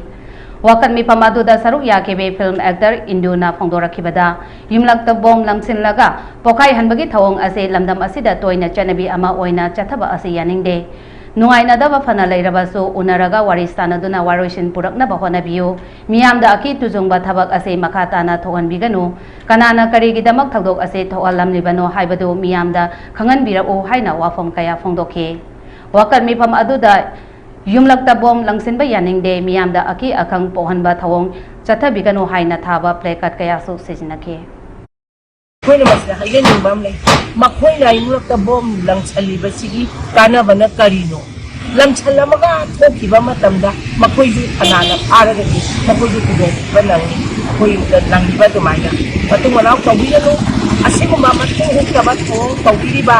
ꯋꯥꯀꯠ ꯃꯤꯐꯝ ꯑꯗꯨꯗ ꯁꯔꯨꯛ ꯌꯥꯈꯤꯕꯤ film actor ꯏꯟꯗꯨꯅ ꯐꯣꯡꯗꯣꯔꯛꯈꯤꯕꯗ, ꯌꯨꯝꯂꯛꯇ bomb ꯂꯪꯁꯤꯜꯂꯒ ꯄꯣꯈꯥꯏꯍꯟꯕꯒꯤ ꯊꯧꯑꯣꯡ ꯑꯁꯤ ꯂꯝꯗꯝ ꯑꯁꯤꯗ ꯇꯣꯏꯅ ꯆꯠꯅꯕꯤ ꯑꯃ ꯑꯣꯏꯅ ꯆꯠꯊꯕ ꯑꯁꯤ ꯌꯥꯅꯤꯡꯗꯦ꯫ ꯅꯨꯡꯉꯥꯏꯅꯗꯕ ꯐꯅ ꯂꯩꯔꯕꯁꯨ ꯎꯅꯔꯒ ꯋꯥꯔꯤ ꯁꯥꯅꯗꯨꯅ ꯋꯥꯔꯣꯏꯁꯤꯟ ꯄꯨꯔꯛꯅꯕ ꯍꯣꯠꯅꯕꯤꯌꯨ꯫ ꯃꯤꯌꯥꯝꯗ ꯑꯀꯤ ꯇꯨꯖꯨꯡꯕ ꯊꯕꯛ ꯑꯁꯤ ꯃꯈꯥ ꯇꯥꯅ ꯊꯣꯛꯍꯟꯕꯤꯒꯅꯨ꯫ ꯀꯅꯥꯅ ꯀꯔꯤꯒꯤꯗꯃꯛ ꯊꯧꯗꯣꯛ ꯑꯁꯤ ꯊꯣꯛꯍꯜꯂꯝꯂꯤꯕꯅꯣ ꯍꯥꯏꯕꯗꯨ ꯃꯤꯌꯥꯝꯗ ꯈꯪꯍꯟꯕꯤꯔꯛꯎ ꯍꯥꯏꯅ ꯋꯥꯐꯝ ꯀꯌꯥ ꯐꯣꯡꯗꯣꯛꯈꯤ꯫ ꯋꯥꯀꯠ ꯃꯤꯐꯝ ꯑꯗꯨꯗ ꯌꯨꯝꯂꯛꯇ ꯕꯣꯝ ꯂꯪꯁꯤꯟꯕ ꯌꯥꯅꯤꯡꯗꯦ, ꯃꯤꯌꯥꯝꯗ ꯑꯀꯤ ꯑꯈꯪ ꯄꯣꯛꯍꯟꯕ ꯊꯧꯑꯣꯡ ꯆꯠꯊꯕꯤꯒꯅꯨ ꯍꯥꯏꯅ ꯊꯥꯕ placard ꯀꯌꯥꯁꯨ ꯁꯤꯖꯤꯟꯅꯈꯤ꯫ ꯑꯩꯈꯣꯏꯅ ꯃꯁꯤꯗ ꯍꯥꯏꯖꯅꯤꯡꯕ ꯑꯃ ꯂꯩ꯫ ꯃꯈꯣꯏꯅ ꯌꯨꯝꯂꯛꯇ ꯕꯣꯝ ꯂꯪꯁꯜꯂꯤꯕꯁꯤꯒꯤ ꯀꯥꯟꯅꯕꯅ ꯀꯔꯤꯅꯣ? ꯂꯪꯁꯜꯂꯝꯃꯒ ꯊꯣꯛꯈꯤꯕ ꯃꯇꯝꯗ ꯃꯈꯣꯏꯁꯨ ꯀꯅꯥꯅ ꯐꯥꯔꯒꯗꯤ ꯃꯈꯣꯏꯁꯨ ꯈꯨꯗꯣꯡꯊꯤꯕ ꯅꯪꯉꯤ꯫ ꯑꯩꯈꯣꯏꯗ ꯅꯪꯉꯤꯕ ꯑꯗꯨꯃꯥꯏꯅ ꯃꯇꯨꯡ ꯃꯅꯥꯎ ꯇꯧꯕꯤꯒꯅꯨ꯫ ꯑꯁꯤꯒꯨꯝꯕ ꯃꯇꯨꯡ ꯍꯨꯛꯇꯕ ꯊꯧꯑꯣꯡ ꯇꯧꯕꯤꯔꯤꯕ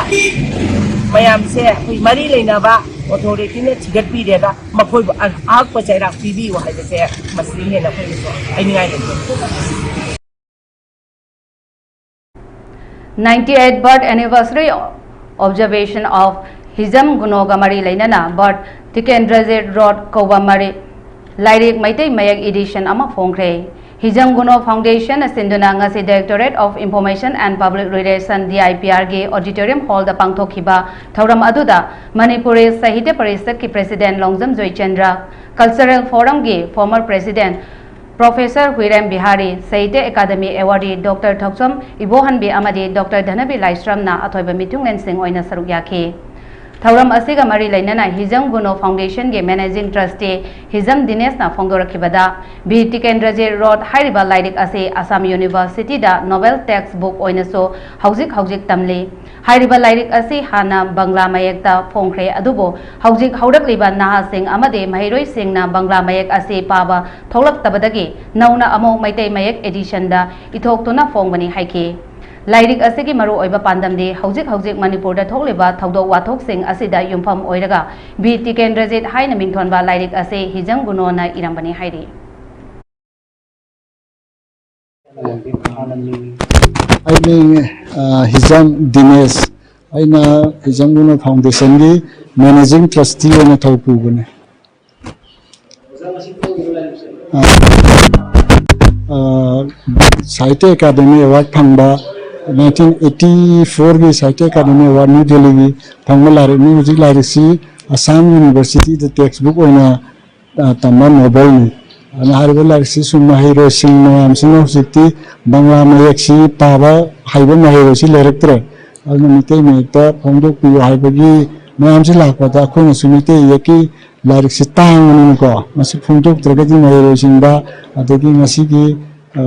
ꯃꯌꯥꯝꯁꯦ ꯑꯩꯈꯣꯏ ꯃꯔꯤ ꯂꯩꯅꯕ authorityꯅ ꯊꯤꯒꯠꯄꯤꯔꯦꯒ ꯃꯈꯣꯏꯕꯨ ꯑꯍꯛꯄ ꯆꯩꯔꯥꯛ ꯄꯤꯕꯤꯌꯨ ꯍꯥꯏꯕꯁꯦ ꯃꯁꯤꯗꯒꯤ ꯍꯦꯟꯅ ꯑꯩꯈꯣꯏꯒꯤꯁꯨ ꯍꯥꯏꯅꯤꯡꯉꯥꯏ ꯂꯩꯇꯦ꯫ ninety eight birth anniversary observation of ꯍꯤꯖꯝ ꯒꯨꯅꯣꯒ ꯃꯔꯤ ꯂꯩꯅꯅ birth ꯇꯤꯀꯦꯟꯗ꯭ꯔꯖꯤꯠ ꯔꯣꯗ ꯀꯧꯕ ꯃꯔꯤ ꯂꯥꯏꯔꯤꯛ ꯃꯩꯇꯩ ꯃꯌꯦꯛ edition ꯑꯃ ꯐꯣꯡꯈ꯭ꯔꯦ꯫ ꯍꯤꯖꯝ ꯒꯨꯅꯣ Foundationꯅ ꯁꯤꯟꯗꯨꯅ ꯉꯁꯤ Directorate of Information and Public Relation, DIPRꯒꯤ auditorium hallꯗ ꯄꯥꯡꯊꯣꯛꯈꯤꯕ ꯊꯧꯔꯝ ꯑꯗꯨꯗ ꯃꯅꯤꯄꯨꯔꯤ ꯁꯥꯍꯤꯇ꯭ꯌ ꯄꯔꯤꯁꯠꯀꯤ President ꯂꯣꯡꯖꯝ ꯖꯣꯏꯆꯟꯗ꯭ꯔ, Cultural Forumꯒꯤ former President Professor Huirem Bihari, Sahitya academy awardee Doctor Thokchom Ibohanbi ꯑꯃꯗꯤ Doctor ꯙꯅꯕꯤ ꯂꯥꯏꯁ꯭ꯔꯝꯅ ꯑꯊꯣꯏꯕ ꯃꯤꯊꯨꯡꯂꯦꯟꯁꯤꯡ ꯑꯣꯏꯅ ꯁꯔꯨꯛ ꯌꯥꯈꯤ꯫ ꯊꯧꯔꯝ ꯑꯁꯤꯒ ꯃꯔꯤ ꯂꯩꯅꯅ ꯍꯤꯖꯝ ꯒꯨꯅꯣ Foundationꯒꯤ Managing Trustee ꯍꯤꯖꯝ ꯗꯤꯅꯦꯁꯅ ꯐꯣꯡꯗꯣꯔꯛꯈꯤꯕꯗ, ꯕꯤꯔ ꯇꯤꯀꯦꯟꯗ꯭ꯔꯖꯤꯠ ꯔꯣꯗ ꯍꯥꯏꯔꯤꯕ ꯂꯥꯏꯔꯤꯛ ꯑꯁꯤ Assam Universityꯗ novel text book ꯑꯣꯏꯅꯁꯨ ꯍꯧꯖꯤꯛ ꯍꯧꯖꯤꯛ ꯇꯝꯂꯤ꯫ ꯍꯥꯏꯔꯤꯕ ꯂꯥꯏꯔꯤꯛ ꯑꯁꯤ ꯍꯥꯟꯅ ꯕꯪꯂꯥ ꯃꯌꯦꯛꯇ ꯐꯣꯡꯈ꯭ꯔꯦ, ꯑꯗꯨꯕꯨ ꯍꯧꯖꯤꯛ ꯍꯧꯔꯛꯂꯤꯕ ꯅꯍꯥꯁꯤꯡ ꯑꯃꯗꯤ ꯃꯍꯩꯔꯣꯏꯁꯤꯡꯅ ꯕꯪꯂꯥ ꯃꯌꯦꯛ ꯑꯁꯤ ꯄꯥꯕ ꯊꯣꯛꯂꯛꯇꯕꯗꯒꯤ ꯅꯧꯅ ꯑꯃꯨꯛ ꯃꯩꯇꯩ ꯃꯌꯦꯛ editionꯗ ꯏꯊꯣꯛꯇꯨꯅ ꯐꯣꯡꯕꯅꯤ ꯍꯥꯏꯈꯤ꯫ ꯂꯥꯏꯔꯤꯛ ꯑꯁꯤꯒꯤ ꯃꯔꯨꯑꯣꯏꯕ ꯄꯥꯟꯗꯝꯗꯤ ꯍꯧꯖꯤꯛ ꯍꯧꯖꯤꯛ ꯃꯅꯤꯄꯨꯔꯗ ꯊꯣꯛꯂꯤꯕ ꯊꯧꯗꯣꯛ ꯋꯥꯊꯣꯛꯁꯤꯡ ꯑꯁꯤꯗ ꯌꯨꯝꯐꯝ ꯑꯣꯏꯔꯒ ꯕꯤꯔ ꯇꯤꯀꯦꯟꯗ꯭ꯔꯖꯤꯠ ꯍꯥꯏꯅ ꯃꯤꯡꯊꯣꯟꯕ ꯂꯥꯏꯔꯤꯛ ꯑꯁꯤ ꯍꯤꯖꯝ ꯒꯨꯅꯣꯅ ꯏꯔꯝꯕꯅꯤ ꯍꯥꯏꯔꯤ꯫ ꯑꯩ ꯃꯤꯡ ꯑ, ꯍꯤꯖꯝ ꯗꯤꯅꯦꯁ꯫ ꯑꯩꯅ ꯍꯤꯖꯝ ꯒꯨꯅꯣ Foundationꯒꯤ Managing Trustee ꯑꯣꯏꯅ ꯊꯧ ꯄꯨꯕꯅꯦ꯫ ꯑ, ꯑ, ꯁꯥꯍꯤꯇ꯭ꯌ ꯑꯦꯀꯥꯗꯃꯤ award ꯐꯪꯕ, nineteen eighty fourꯒꯤ ꯁꯥꯍꯤꯇ꯭ꯌ ꯑꯦꯀꯥꯗꯃꯤ award ꯅ꯭ꯌꯨ ꯗꯦꯜꯂꯤꯒꯤ ꯐꯪꯕ ꯂꯥꯏꯔꯤꯛꯅꯤ꯫ ꯍꯧꯖꯤꯛ ꯂꯥꯏꯔꯤꯛꯁꯤ ꯑꯁꯥꯝ ꯌꯨꯅꯤꯚꯔꯁꯤꯇꯤꯗ text book ꯑꯣꯏꯅ ꯑ, ꯇꯝꯕ novelꯅꯤ꯫ ꯑꯗꯨꯅ ꯍꯥꯏꯔꯤꯕ ꯂꯥꯏꯔꯤꯛꯁꯤ ꯁꯨꯝ ꯃꯍꯩꯔꯣꯏꯁꯤꯡ ꯃꯌꯥꯝꯁꯤꯅ ꯍꯧꯖꯤꯛꯇꯤ ꯕꯪꯂꯥ ꯃꯌꯦꯛꯁꯤ ꯄꯥꯕ ꯍꯩꯕ ꯃꯍꯩꯔꯣꯏꯁꯤ ꯂꯩꯔꯛꯇ꯭ꯔꯦ꯫ ꯑꯗꯨꯅ ꯃꯩꯇꯩ ꯃꯌꯦꯛꯇ ꯐꯣꯡꯗꯣꯛꯄꯤꯌꯨ ꯍꯥꯏꯕꯒꯤ ꯃꯌꯥꯝꯁꯤ ꯂꯥꯛꯄꯗ ꯑꯩꯈꯣꯏꯅꯁꯨ ꯃꯩꯇꯩ ꯏꯌꯦꯛꯀꯤ ꯂꯥꯏꯔꯤꯛꯁꯤ ꯇꯥꯡꯕꯅꯤꯅꯀꯣ, ꯃꯁꯤ ꯐꯣꯡꯗꯣꯛꯇ꯭ꯔꯒꯗꯤ ꯃꯍꯩꯔꯣꯏꯁꯤꯡꯗ, ꯑꯗꯒꯤ ꯉꯁꯤꯒꯤ, ꯑ,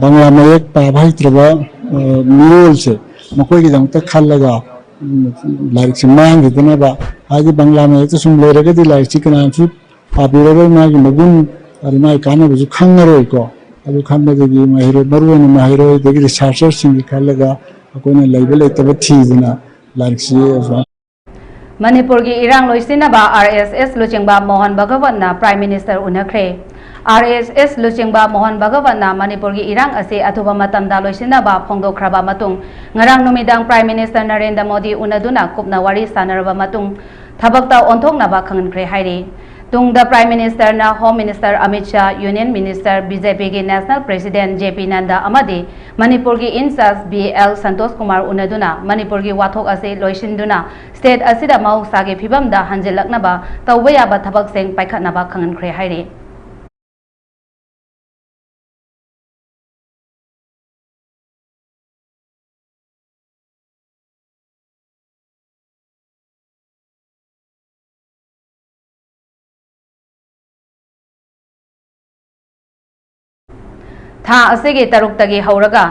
ꯕꯪꯒ꯭ꯂꯥ ꯃꯌꯦꯛ ꯄꯥꯕ ꯍꯩꯇ꯭ꯔꯕ, ꯑ, ꯃꯤꯔꯣꯜꯁꯦ, ꯃꯈꯣꯏꯒꯤꯗꯃꯛꯇ ꯈꯜꯂꯒ, ꯎꯝ, ꯂꯥꯏꯔꯤꯛꯁꯤ ꯃꯥꯡꯈꯤꯗꯅꯕ, ꯍꯥꯏꯗꯤ ꯕꯪꯒ꯭ꯂꯥ ꯃꯌꯦꯛꯇ ꯁꯨꯝ ꯂꯩꯔꯒꯗꯤ ꯂꯥꯏꯔꯤꯛꯁꯤ ꯀꯅꯥꯁꯨ ꯄꯥꯕꯤꯔꯔꯣꯏ, ꯃꯥꯒꯤ ꯃꯒꯨꯟ, ꯑꯗꯨ ꯃꯥꯒꯤ ꯀꯥꯟꯅꯕꯁꯨ ꯈꯪꯉꯔꯣꯏꯀꯣ꯫ ꯑꯗꯨ ꯈꯪꯕꯗꯒꯤ ꯃꯍꯩꯔꯣꯏ, ꯃꯔꯨꯑꯣꯏꯅ ꯃꯍꯩꯔꯣꯏ ꯑꯗꯒꯤ ꯔꯤꯁꯥꯔꯆꯔꯁꯤꯡꯒꯤ ꯈꯜꯂꯒ ꯑꯩꯈꯣꯏꯅ ꯂꯩꯕ ꯂꯩꯇꯕ ꯊꯤꯗꯅ ꯂꯥꯏꯔꯤꯛꯁꯤ ꯑꯁꯨꯃꯥꯏꯅ ꯃꯅꯤꯄꯨꯔꯒꯤ ꯏꯔꯥꯡ ꯂꯣꯏꯁꯤꯟꯅꯕ ꯑꯥꯔ ꯑꯦꯁ ꯑꯦꯁ ꯂꯨꯆꯤꯡꯕ ꯃꯣꯍꯟ ꯚꯒꯋꯠꯅ ꯄ꯭ꯔꯥꯏꯝ ꯃꯤꯅꯤꯁꯇꯔ ꯎꯅꯈ꯭ꯔꯦ꯫ ꯑꯥꯔ ꯑꯦꯁ ꯑꯦꯁ ꯂꯨꯆꯤꯡꯕ ꯃꯣꯍꯟ ꯚꯒꯋꯠꯅ ꯃꯅꯤꯄꯨꯔꯒꯤ ꯏꯔꯥꯡ ꯑꯁꯤ ꯑꯊꯨꯕ ꯃꯇꯝꯗ ꯂꯣꯏꯁꯤꯟꯅꯕ ꯐꯣꯡꯗꯣꯛꯈ꯭ꯔꯕ ꯃꯇꯨꯡ, ꯉꯔꯥꯡ ꯅꯨꯃꯤꯗꯥꯡ ꯄ꯭ꯔꯥꯏꯝ ꯃꯤꯅꯤꯁꯇꯔ ꯅꯔꯦꯟꯗ꯭ꯔ ꯃꯣꯗꯤ ꯎꯅꯗꯨꯅ ꯀꯨꯞꯅ ꯋꯥꯔꯤ ꯁꯥꯟꯅꯔꯕ ꯃꯇꯨꯡ, ꯊꯕꯛꯇ ꯑꯣꯟꯊꯣꯛꯅꯕ ꯈꯪꯍꯟꯈ꯭ꯔꯦ ꯍꯥꯏꯔꯤ꯫ ꯇꯨꯡꯗ ꯄ꯭ꯔꯥꯏꯝ ꯃꯤꯅꯤꯁꯇꯔꯅ home minister Amit Shah, union minister, B J ꯄꯤꯒꯤ national president J P Nadda ꯑꯃꯗꯤ ꯃꯅꯤꯄꯨꯔꯒꯤ incharge B L Santosh Kumar ꯎꯅꯗꯨꯅ ꯃꯅꯤꯄꯨꯔꯒꯤ ꯋꯥꯊꯣꯛ ꯑꯁꯤ ꯂꯣꯏꯁꯤꯟꯗꯨꯅ ꯁ꯭ꯇꯦꯠ ꯑꯁꯤꯗ ꯃꯍꯧꯁꯥꯒꯤ ꯐꯤꯕꯝꯗ ꯍꯟꯖꯤꯜꯂꯛꯅꯕ ꯇꯧꯕ ꯌꯥꯕ ꯊꯕꯛꯁꯤꯡ ꯄꯥꯏꯈꯠꯅꯕ ꯈꯪꯍꯟꯈ꯭ꯔꯦ ꯍꯥꯏꯔꯤ꯫ ꯊꯥ ꯑꯁꯤꯒꯤ ꯇꯔꯨꯛꯇꯒꯤ ꯍꯧꯔꯒ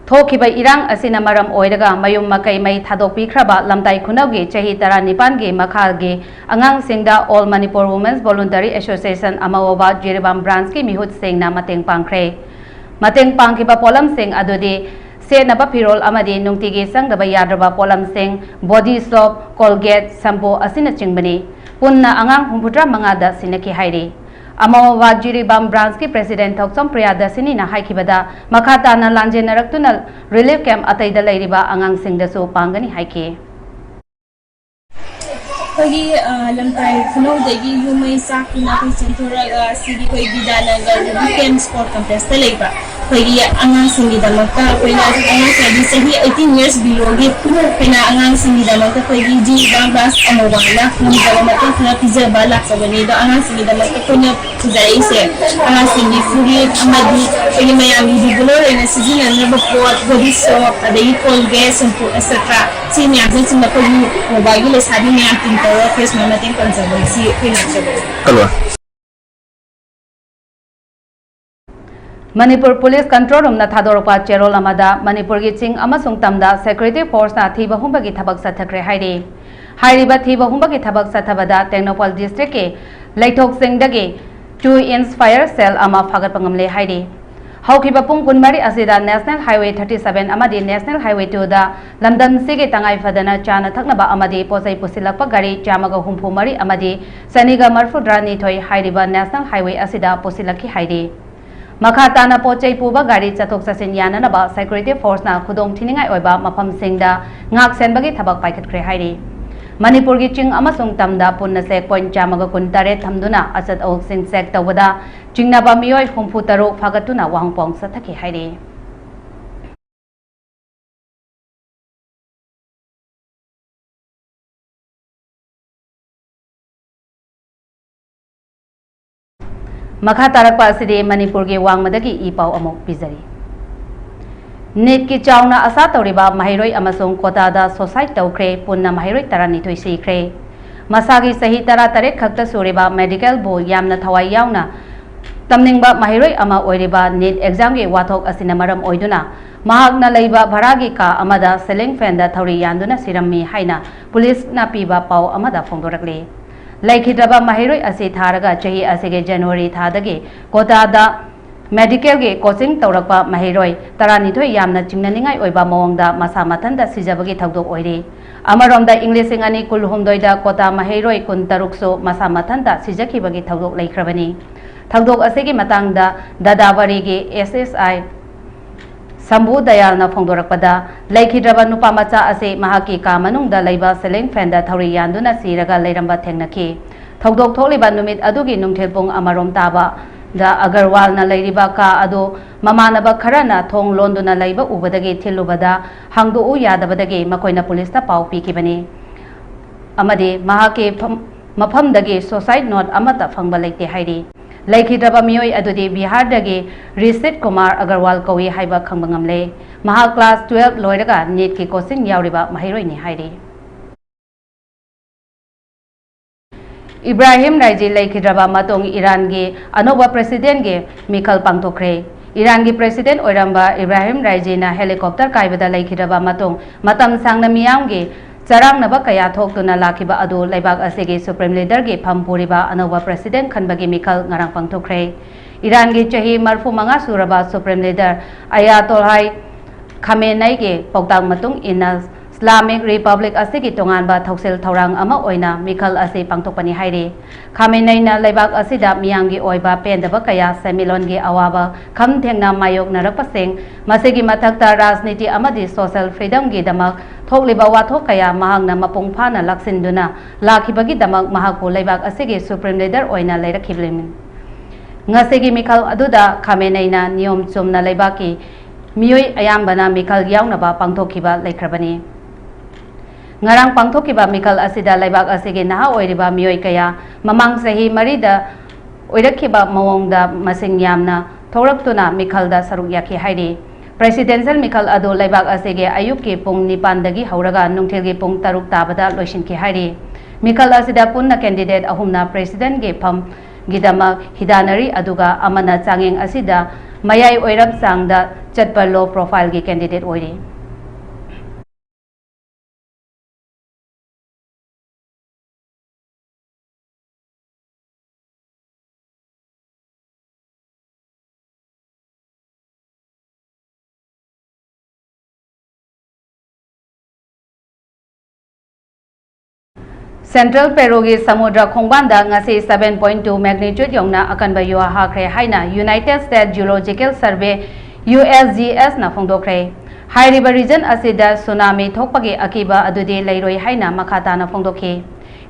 ꯊꯣꯛꯈꯤꯕ ꯏꯔꯥꯡ ꯑꯁꯤꯅ ꯃꯔꯝ ꯑꯣꯏꯔꯒ ꯃꯌꯨꯝ ꯃꯀꯩ ꯃꯩ ꯊꯥꯗꯣꯛꯄꯤꯈ꯭ꯔꯕ ꯂꯝꯇꯥꯏ ꯈꯨꯅꯧꯒꯤ ꯆꯍꯤ ꯇꯔꯥꯅꯤꯄꯥꯟꯒꯤ ꯃꯈꯥꯒꯤ ꯑꯉꯥꯡꯁꯤꯡꯗ All Manipur Women's Voluntary Association ꯑꯃꯋꯥꯕꯥꯗ Jiribam ꯕ꯭ꯔꯥꯟꯁꯀꯤ ꯃꯤꯍꯨꯠꯁꯤꯡꯅ ꯃꯇꯦꯡ ꯄꯥꯡꯈ꯭ꯔꯦ꯫ ꯃꯇꯦꯡ ꯄꯥꯡꯈꯤꯕ ꯄꯣꯠꯂꯝꯁꯤꯡ ꯑꯗꯨꯗꯤ ꯁꯦꯠꯅꯕ ꯐꯤꯔꯣꯜ ꯑꯃꯗꯤ ꯅꯨꯡꯇꯤꯒꯤ ꯆꯪꯗꯕ ꯌꯥꯗ꯭ꯔꯕ ꯄꯣꯠꯂꯝꯁꯤꯡ, ꯕꯣꯗꯤ ꯁꯣꯞ, ꯀꯣꯜꯒꯦꯠ, ꯁꯝꯄꯨ ꯑꯁꯤꯅꯆꯤꯡꯕꯅꯤ꯫ ꯄꯨꯟꯅ ꯑꯉꯥꯡ ꯍꯨꯝꯐꯨꯇꯔꯥ ꯃꯉꯥꯗ ꯁꯤꯟꯅꯈꯤ ꯍꯥꯏꯔꯤ꯫ ꯑꯃꯋꯥꯕꯥꯗ ꯖꯤꯔꯤꯕꯥꯝ ꯕ꯭ꯔꯥꯟꯁꯀꯤ ꯄ꯭ꯔꯦꯁꯤꯗꯦꯟꯠ ꯊꯣꯛꯆꯣꯝ ꯄ꯭ꯔꯤꯌꯥꯗꯁꯤꯅꯤꯅ ꯍꯥꯏꯈꯤꯕꯗ, ꯃꯈꯥ ꯇꯥꯅ ꯂꯥꯟꯖꯦꯟꯅꯔꯛꯇꯨꯅ ꯔꯤꯂꯤꯐ ꯀꯦꯝꯞ ꯑꯇꯩꯗ ꯂꯩꯔꯤꯕ ꯑꯉꯥꯡꯁꯤꯡꯗꯁꯨ ꯄꯥꯡꯒꯅꯤ ꯍꯥꯏꯈꯤ꯫ ꯑꯩꯈꯣꯏꯒꯤ ꯑ, ꯂꯝꯇꯥꯏ ꯈꯨꯅꯧꯗꯒꯤ ꯌꯨꯝ ꯃꯩ ꯆꯥꯛꯇꯨꯅ ꯑꯩꯈꯣꯏ ꯆꯦꯟꯊꯣꯔꯛꯑꯒ ꯁꯤꯒꯤ ꯑꯩꯈꯣꯏ ꯕꯤꯗ꯭ꯌꯥꯅꯒꯔ ꯔꯤꯂꯤꯐ ꯀꯦꯝꯞ ꯁ꯭ꯄꯣꯔꯠ ꯀꯝꯄ꯭ꯂꯦꯛꯁꯇ ꯂꯩꯕ ꯑꯩꯈꯣꯏꯒꯤ ꯑꯉꯥꯡꯁꯤꯡꯒꯤꯗꯃꯛꯇ ꯑꯩꯈꯣꯏꯅ ꯑꯉꯥꯡꯁꯤꯡ ꯍꯥꯏꯗꯤ ꯆꯍꯤ eighteen years below ꯒꯤ ꯑꯩꯈꯣꯏꯅ ꯑꯉꯥꯡꯁꯤꯡꯒꯤꯗꯃꯛꯇ ꯑꯩꯈꯣꯏꯒꯤ ꯖꯤ ꯏꯕꯥ ꯒ꯭ꯂꯥꯁ ꯑꯃꯨꯕꯅ ꯉꯝꯖꯕ ꯃꯇꯦꯡ ꯈꯔ ꯄꯤꯖꯕ ꯂꯥꯛꯆꯕꯅꯤ꯫ ꯑꯗꯣ ꯑꯉꯥꯡꯁꯤꯡꯒꯤꯗꯃꯛꯇ ꯑꯩꯈꯣꯏꯅ ꯄꯨꯖꯔꯛꯏꯁꯦ ꯑꯉꯥꯡꯁꯤꯡꯒꯤ ꯐꯨꯔꯤꯠ ꯑꯃꯗꯤ ꯑꯩꯈꯣꯏꯒꯤ ꯃꯌꯥꯝꯒꯤ ꯔꯤꯒꯨꯂꯔ ꯑꯣꯏꯅ ꯁꯤꯖꯤꯟꯅꯅꯕ ꯄꯣꯠ, ꯕꯣꯗꯤ ꯁꯣꯞ, ꯑꯗꯒꯤ ꯀꯣꯜꯒꯦꯠ, ꯁꯦꯝꯄꯨ, ꯑꯦꯠꯁꯦꯇ꯭ꯔꯥ꯫ ꯁꯤ ꯃꯌꯥꯝꯁꯤꯅꯆꯤꯡꯕ ꯑꯩꯈꯣꯏꯒꯤ ꯃꯣꯕꯥꯏꯜꯒꯤ ꯂꯩꯁꯥꯕꯤ ꯃꯌꯥꯝ ꯇꯤꯝ ꯇꯧꯔꯒ ꯐꯦꯁ ꯃꯇꯦꯡ ꯄꯥꯡꯖꯕꯅꯤ꯫ ꯁꯤ ꯑꯩꯈꯣꯏ ꯂꯥꯛꯆꯕꯅꯤ꯫ ꯃꯅꯤꯄꯨꯔ ꯄꯨꯂꯤꯁ ꯀꯟꯇ꯭ꯔꯣꯜ ꯔꯨꯝꯅ ꯊꯥꯗꯣꯔꯛꯄ ꯆꯦꯔꯣꯜ ꯑꯃꯗ ꯃꯅꯤꯄꯨꯔꯒꯤ ꯆꯤꯡ ꯑꯃꯁꯨꯡ ꯇꯝꯗ ꯁꯦꯀ꯭ꯌꯨꯔꯤꯇꯤ ꯐꯣꯔꯁꯅ ꯊꯤꯕ ꯍꯨꯝꯕꯒꯤ ꯊꯕꯛ ꯆꯠꯊꯈ꯭ꯔꯦ ꯍꯥꯏꯔꯤ꯫ ꯍꯥꯏꯔꯤꯕ ꯊꯤꯕ ꯍꯨꯝꯕꯒꯤ ꯊꯕꯛ ꯆꯠꯊꯕꯗ ꯇꯦꯡꯅꯧꯄꯜ ꯗꯤꯁꯇ꯭ꯔꯤꯛꯀꯤ ꯂꯩꯊꯣꯛ ꯆꯤꯡꯗꯒꯤ two inch fire shell ꯑꯃ ꯐꯥꯒꯠꯄ ꯉꯝꯂꯦ ꯍꯥꯏꯔꯤ꯫ ꯍꯧꯈꯤꯕ ꯄꯨꯡ ꯀꯨꯟꯃꯔꯤ ꯑꯁꯤꯗ National Highway thirty seven ꯑꯃꯗꯤ National Highway two ꯗ ꯂꯝꯗꯝꯁꯤꯒꯤ ꯇꯉꯥꯏ ꯐꯗꯅ ꯆꯥꯅ ꯊꯛꯅꯕ ꯑꯃꯗꯤ ꯄꯣꯠꯆꯩ ꯄꯨꯁꯤꯜꯂꯛꯄ ꯒꯥꯔꯤ ꯆꯥꯝꯃꯒ ꯍꯨꯝꯐꯨ ꯃꯔꯤ ꯑꯃꯗꯤ ꯆꯅꯤꯒ ꯃꯔꯤꯐꯨꯇꯔꯥ ꯅꯤꯊꯣꯏ ꯍꯥꯏꯔꯤꯕ National Highway ꯑꯁꯤꯗ ꯄꯨꯁꯤꯜꯂꯛꯈꯤ ꯍꯥꯏꯔꯤ꯫ ꯃꯈꯥ ꯇꯥꯅ ꯄꯣꯠ ꯆꯩ ꯄꯨꯕ ꯒꯥꯔꯤ ꯆꯠꯊꯣꯛ ꯆꯠꯁꯤꯟ ꯌꯥꯅꯅꯕ ꯁꯦꯀ꯭ꯌꯨꯔꯤꯇꯤ ꯐꯣꯔꯁꯅ ꯈꯨꯗꯣꯡ ꯊꯤꯅꯤꯡꯉꯥꯏ ꯑꯣꯏꯕ ꯃꯐꯝꯁꯤꯡꯗ ꯉꯥꯛ ꯁꯦꯟꯕꯒꯤ ꯊꯕꯛ ꯄꯥꯏꯈꯠꯈ꯭ꯔꯦ ꯍꯥꯏꯔꯤ꯫ ꯃꯅꯤꯄꯨꯔꯒꯤ ꯆꯤꯡ ꯑꯃꯁꯨꯡ ꯇꯝꯗ ꯄꯨꯟꯅ ꯆꯦꯛ ꯄꯣꯏꯟꯠ ꯆꯥꯝꯃꯒ ꯀꯨꯟ ꯇꯔꯦꯠ ꯊꯝꯗꯨꯅ ꯑꯆꯠ ꯑꯋꯣꯛꯁꯤꯡ ꯆꯦꯛ ꯇꯧꯕꯗ ꯆꯤꯡꯅꯕ ꯃꯤꯑꯣꯏ ꯍꯨꯝꯐꯨ ꯇꯔꯨꯛ ꯐꯥꯒꯠꯇꯨꯅ ꯋꯥꯍꯪ ꯄꯥꯎ ꯆꯠꯊꯈꯤ ꯍꯥꯏꯔꯤ꯫ ꯃꯈꯥ ꯇꯥꯔꯛꯄ ꯑꯁꯤꯗꯤ ꯃꯅꯤꯄꯨꯔꯒꯤ ꯋꯥꯡꯃꯗꯒꯤ ꯏ ꯄꯥꯎ ꯑꯃꯨꯛ ꯄꯤꯖꯔꯤ꯫ ꯅꯤꯠꯀꯤ ꯆꯥꯎꯅ ꯑꯁꯥ ꯇꯧꯔꯤꯕ ꯃꯍꯩꯔꯣꯏ ꯑꯃꯁꯨꯡ ꯀꯣꯇꯥꯗ ꯁꯨꯁꯥꯏꯗ ꯇꯧꯈ꯭ꯔꯦ, ꯄꯨꯟꯅ ꯃꯍꯩꯔꯣꯏ ꯇꯔꯥꯅꯤꯊꯣꯏ ꯁꯤꯈ꯭ꯔꯦ꯫ ꯃꯁꯥꯒꯤ ꯆꯍꯤ ꯇꯔꯥꯇꯔꯦꯠ ꯈꯛꯇ ꯁꯨꯔꯤꯕ ꯃꯦꯗꯤꯀꯦꯜꯕꯨ ꯌꯥꯝꯅ ꯊꯋꯥꯏ ꯌꯥꯎꯅ ꯇꯝꯅꯤꯡꯕ ꯃꯍꯩꯔꯣꯏ ꯑꯃ ꯑꯣꯏꯔꯤꯕ ꯅꯤꯠ ꯑꯦꯛꯖꯥꯝꯒꯤ ꯋꯥꯊꯣꯛ ꯑꯁꯤꯅ ꯃꯔꯝ ꯑꯣꯏꯗꯨꯅ ꯃꯍꯥꯛꯅ ꯂꯩꯕ ꯚꯔꯥꯒꯤ ꯀꯥ ꯑꯃꯗ ꯁꯤꯂꯤꯡ ꯐꯦꯟꯗ ꯊꯧꯔꯤ ꯌꯥꯟꯗꯨꯅ ꯁꯤꯔꯝꯃꯤ ꯍꯥꯏꯅ ꯄꯨꯂꯤꯁꯅ ꯄꯤꯕ ꯄꯥꯎ ꯑꯃꯗ ꯐꯣꯡꯗꯣꯔꯛꯂꯤ꯫ ꯂꯩꯈꯤꯗ꯭ꯔꯕ ꯃꯍꯩꯔꯣꯏ ꯑꯁꯤ ꯊꯥꯔꯒ ꯆꯍꯤ ꯑꯁꯤꯒꯤ ꯖꯅꯋꯥꯔꯤ ꯊꯥꯗꯒꯤ ꯀꯣꯇꯥꯗ ꯃꯦꯗꯤꯀꯦꯜꯒꯤ ꯀꯣꯆꯤꯡ ꯇꯧꯔꯛꯄ ꯃꯍꯩꯔꯣꯏ ꯇꯔꯥꯅꯤꯊꯣꯏ ꯌꯥꯝꯅ ꯆꯤꯡꯅꯅꯤꯡꯉꯥꯏ ꯑꯣꯏꯕ ꯃꯑꯣꯡꯗ ꯃꯁꯥ ꯃꯊꯟꯇ ꯁꯤꯖꯕꯒꯤ ꯊꯧꯗꯣꯛ ꯑꯣꯏꯔꯤ꯫ ꯑꯃꯔꯣꯝꯗ, ꯏꯪ ꯂꯤꯁꯤꯡ ꯑꯅꯤ ꯀꯨꯟꯍꯨꯝꯗꯣꯏꯗ ꯀꯣꯇꯥ ꯃꯍꯩꯔꯣꯏ ꯀꯨꯟꯇꯔꯨꯛꯁꯨ ꯃꯁꯥ ꯃꯊꯟꯇ ꯁꯤꯖꯈꯤꯕꯒꯤ ꯊꯧꯗꯣꯛ ꯂꯩꯈ꯭ꯔꯕꯅꯤ꯫ ꯊꯧꯗꯣꯛ ꯑꯁꯤꯒꯤ ꯃꯇꯥꯡꯗ ꯗꯥꯗꯥꯕꯔꯤꯒꯤ ꯑꯦꯁ ꯑꯦꯁ ꯑꯥꯏ ꯁꯝꯕꯨ ꯗꯌꯥꯜꯅ ꯐꯣꯡꯗꯣꯔꯛꯄꯗ, ꯂꯩꯈꯤꯗ꯭ꯔꯕ ꯅꯨꯄꯥ ꯃꯆꯥ ꯑꯁꯤ ꯃꯍꯥꯛꯀꯤ ꯀꯥ ꯃꯅꯨꯡꯗ ꯂꯩꯕ ꯁꯤꯂꯤꯡ ꯐꯦꯟꯗ ꯊꯧꯔꯤ ꯌꯥꯟꯗꯨꯅ ꯁꯤꯔꯒ ꯂꯩꯔꯝꯕ ꯊꯦꯡꯅꯈꯤ꯫ ꯊꯧꯗꯣꯛ ꯊꯣꯛꯂꯤꯕ ꯅꯨꯃꯤꯠ ꯑꯗꯨꯒꯤ ꯅꯨꯡꯊꯤꯜ ꯄꯨꯡ ꯑꯃꯔꯣꯝ ꯇꯥꯕ ꯗ ꯑꯒꯔꯋꯥꯜꯅ ꯂꯩꯔꯤꯕ ꯀꯥ ꯑꯗꯨ ꯃꯃꯥꯟꯅꯕ ꯈꯔꯅ ꯊꯣꯡ ꯂꯣꯟꯗꯨꯅ ꯂꯩꯕ ꯎꯕꯗꯒꯤ ꯊꯤꯜꯂꯨꯕꯗ ꯍꯥꯡꯗꯣꯛꯎ ꯌꯥꯗꯕꯗꯒꯤ ꯃꯈꯣꯏꯅ ꯄꯨꯂꯤꯁꯇ ꯄꯥꯎ ꯄꯤꯈꯤꯕꯅꯤ꯫ ꯑꯃꯗꯤ ꯃꯍꯥꯛꯀꯤ ꯐꯝ-, ꯃꯐꯝꯗꯒꯤ suicide note ꯑꯃꯠꯇ ꯐꯪꯕ ꯂꯩꯇꯦ ꯍꯥꯏꯔꯤ꯫ ꯂꯩꯈꯤꯗ꯭ꯔꯕ ꯃꯤꯑꯣꯏ ꯑꯗꯨꯗꯤ ꯕꯤꯍꯥꯔꯗꯒꯤ ꯔꯤꯁꯤꯠ ꯀꯨꯃꯥꯔ ꯑꯒꯔꯋꯥꯜ ꯀꯧꯏ ꯍꯥꯏꯕ ꯈꯪꯕ ꯉꯝꯂꯦ꯫ ꯃꯍꯥꯛ class twelve ꯂꯣꯏꯔꯒ NEETꯀꯤ coaching ꯌꯥꯎꯔꯤꯕ ꯃꯍꯩꯔꯣꯏꯅꯤ ꯍꯥꯏꯔꯤ꯫ ꯏꯕ꯭ꯔꯥꯍꯤꯝ ꯔꯥꯏꯖꯤ ꯂꯩꯈꯤꯗ꯭ꯔꯕ ꯃꯇꯨꯡ ꯏꯔꯥꯟꯒꯤ ꯑꯅꯧꯕ presidentꯀꯤ ꯃꯤꯈꯜ ꯄꯥꯡꯊꯣꯛꯈ꯭ꯔꯦ꯫ ꯏꯔꯥꯟꯒꯤ president ꯑꯣꯏꯔꯝꯕ ꯏꯕ꯭ꯔꯥꯍꯤꯝ ꯔꯥꯏꯖꯤꯅ helicopter ꯀꯥꯏꯕꯗ ꯂꯩꯈꯤꯗ꯭ꯔꯕ ꯃꯇꯨꯡ ꯃꯇꯝ ꯁꯥꯡꯅ ꯃꯤꯌꯥꯝꯒꯤ ꯆꯔꯥꯡꯅꯕ ꯀꯌꯥ ꯊꯣꯛꯇꯨꯅ ꯂꯥꯛꯈꯤꯕ ꯑꯗꯨ ꯂꯩꯕꯥꯛ ꯑꯁꯤꯒꯤ supreme leaderꯒꯤ ꯐꯝ ꯄꯨꯔꯤꯕ ꯑꯅꯧꯕ president ꯈꯟꯕꯒꯤ ꯃꯤꯈꯜ ꯉꯔꯥꯡ ꯄꯥꯡꯊꯣꯛꯈ꯭ꯔꯦ꯫ ꯏꯔꯥꯟꯒꯤ ꯆꯍꯤ ꯃꯔꯤꯐꯨ ꯃꯉꯥ ꯁꯨꯔꯕ supreme leader ꯑꯌꯥꯇꯣꯜꯍꯥꯏ ꯈꯥꯃꯦꯅꯩꯒꯤ ꯄꯥꯎꯇꯥꯛ ꯃꯇꯨꯡ ꯏꯟꯅ Islamic Republic ꯑꯁꯤꯒꯤ ꯇꯣꯉꯥꯟꯕ ꯊꯧꯁꯤꯜ ꯊꯧꯔꯥꯡ ꯑꯃ ꯑꯣꯏꯅ ꯃꯤꯈꯜ ꯑꯁꯤ ꯄꯥꯡꯊꯣꯛꯄꯅꯤ ꯍꯥꯏꯔꯤ꯫ ꯈꯥꯃꯦꯅꯩꯅ ꯂꯩꯕꯥꯛ ꯑꯁꯤꯗ ꯃꯤꯌꯥꯝꯒꯤ ꯑꯣꯏꯕ ꯄꯦꯟꯗꯕ ꯀꯌꯥ, ꯁꯦꯟꯃꯤꯠꯂꯣꯟꯒꯤ ꯑꯋꯥꯕ ꯈꯝ ꯊꯦꯡꯅ ꯃꯥꯌꯣꯛꯅꯔꯛꯄꯁꯤꯡ, ꯃꯁꯤꯒꯤ ꯃꯊꯛꯇ ꯔꯥꯖꯅꯤꯇꯤ ꯑꯃꯗꯤ social freedomꯒꯤꯗꯃꯛ ꯊꯣꯛꯂꯤꯕ ꯋꯥꯊꯣꯛ ꯀꯌꯥ ꯃꯍꯥꯛꯅ ꯃꯄꯨꯡ ꯐꯥꯅ ꯂꯥꯛꯁꯤꯟꯗꯨꯅ ꯂꯥꯛꯈꯤꯕꯒꯤꯗꯃꯛ ꯃꯍꯥꯛꯄꯨ ꯂꯩꯕꯥꯛ ꯑꯁꯤꯒꯤ supreme leader ꯑꯣꯏꯅ ꯂꯩꯔꯛꯈꯤꯕꯅꯤ꯫ ꯉꯁꯤꯒꯤ ꯃꯤꯈꯜ ꯑꯗꯨꯗ ꯈꯥꯃꯦꯅꯩꯅ ꯅꯤꯌꯣꯝ ꯆꯨꯝꯅ ꯂꯩꯕꯥꯛꯀꯤ ꯃꯤꯑꯣꯏ ꯑꯌꯥꯝꯕꯅ ꯃꯤꯈꯜ ꯌꯥꯎꯅꯕ ꯄꯥꯡꯊꯣꯛꯈꯤꯕ ꯂꯩꯈ꯭ꯔꯕꯅꯤ꯫ ꯉꯔꯥꯡ ꯄꯥꯡꯊꯣꯛꯈꯤꯕ ꯃꯤꯈꯜ ꯑꯁꯤꯗ ꯂꯩꯕꯥꯛ ꯑꯁꯤꯒꯤ ꯅꯍꯥ ꯑꯣꯏꯔꯤꯕ ꯃꯤꯑꯣꯏ ꯀꯌꯥ ꯃꯃꯥꯡ ꯆꯍꯤ ꯃꯔꯤꯗ ꯑꯣꯏꯔꯛꯈꯤꯕ ꯃꯑꯣꯡꯗ ꯃꯁꯤꯡ ꯌꯥꯝꯅ ꯊꯣꯛꯂꯛꯇꯨꯅ ꯃꯤꯈꯜꯗ ꯁꯔꯨꯛ ꯌꯥꯈꯤ ꯍꯥꯏꯔꯤ꯫ Presidential ꯃꯤꯈꯜ ꯑꯗꯨ ꯂꯩꯕꯥꯛ ꯑꯁꯤꯒꯤ ꯑꯌꯨꯛꯀꯤ ꯄꯨꯡ ꯅꯤꯄꯥꯟꯗꯒꯤ ꯍꯧꯔꯒ ꯅꯨꯡꯊꯤꯜꯒꯤ ꯄꯨꯡ ꯇꯔꯨꯛ ꯇꯥꯕꯗ ꯂꯣꯏꯁꯤꯟꯈꯤ ꯍꯥꯏꯔꯤ꯫ ꯃꯤꯈꯜ ꯑꯁꯤꯗ ꯄꯨꯟꯅ candidate ꯑꯍꯨꯝꯅ presidentꯀꯤ ꯐꯝꯒꯤꯗꯃꯛ ꯍꯤꯗꯥꯟꯅꯔꯤ, ꯑꯗꯨꯒ ꯑꯃꯅ ꯆꯥꯡꯌꯦꯡ ꯑꯁꯤꯗ ꯃꯌꯥꯏ ꯑꯣꯏꯔꯞ ꯆꯥꯡꯗ ꯆꯠꯄ low profileꯒꯤ candidate ꯑꯣꯏꯔꯤ꯫ Central Peruꯒꯤ ꯁꯃꯨꯗ꯭ꯔ ꯈꯣꯡꯕꯥꯟꯗ ꯉꯁꯤ seven point two magnitude ꯌꯧꯅ ꯑꯀꯟꯕ ꯌꯨ ꯍꯥꯈ꯭ꯔꯦ ꯍꯥꯏꯅ United States Geological Survey, USGSꯅ ꯐꯣꯡꯗꯣꯛꯈ꯭ꯔꯦ꯫ ꯍꯥꯏꯔꯤꯕ region ꯑꯁꯤꯗ tsunami ꯊꯣꯛꯄꯒꯤ ꯑꯀꯤꯕ ꯑꯗꯨꯗꯤ ꯂꯩꯔꯣꯏ ꯍꯥꯏꯅ ꯃꯈꯥ ꯇꯥꯅ ꯐꯣꯡꯗꯣꯛꯈꯤ꯫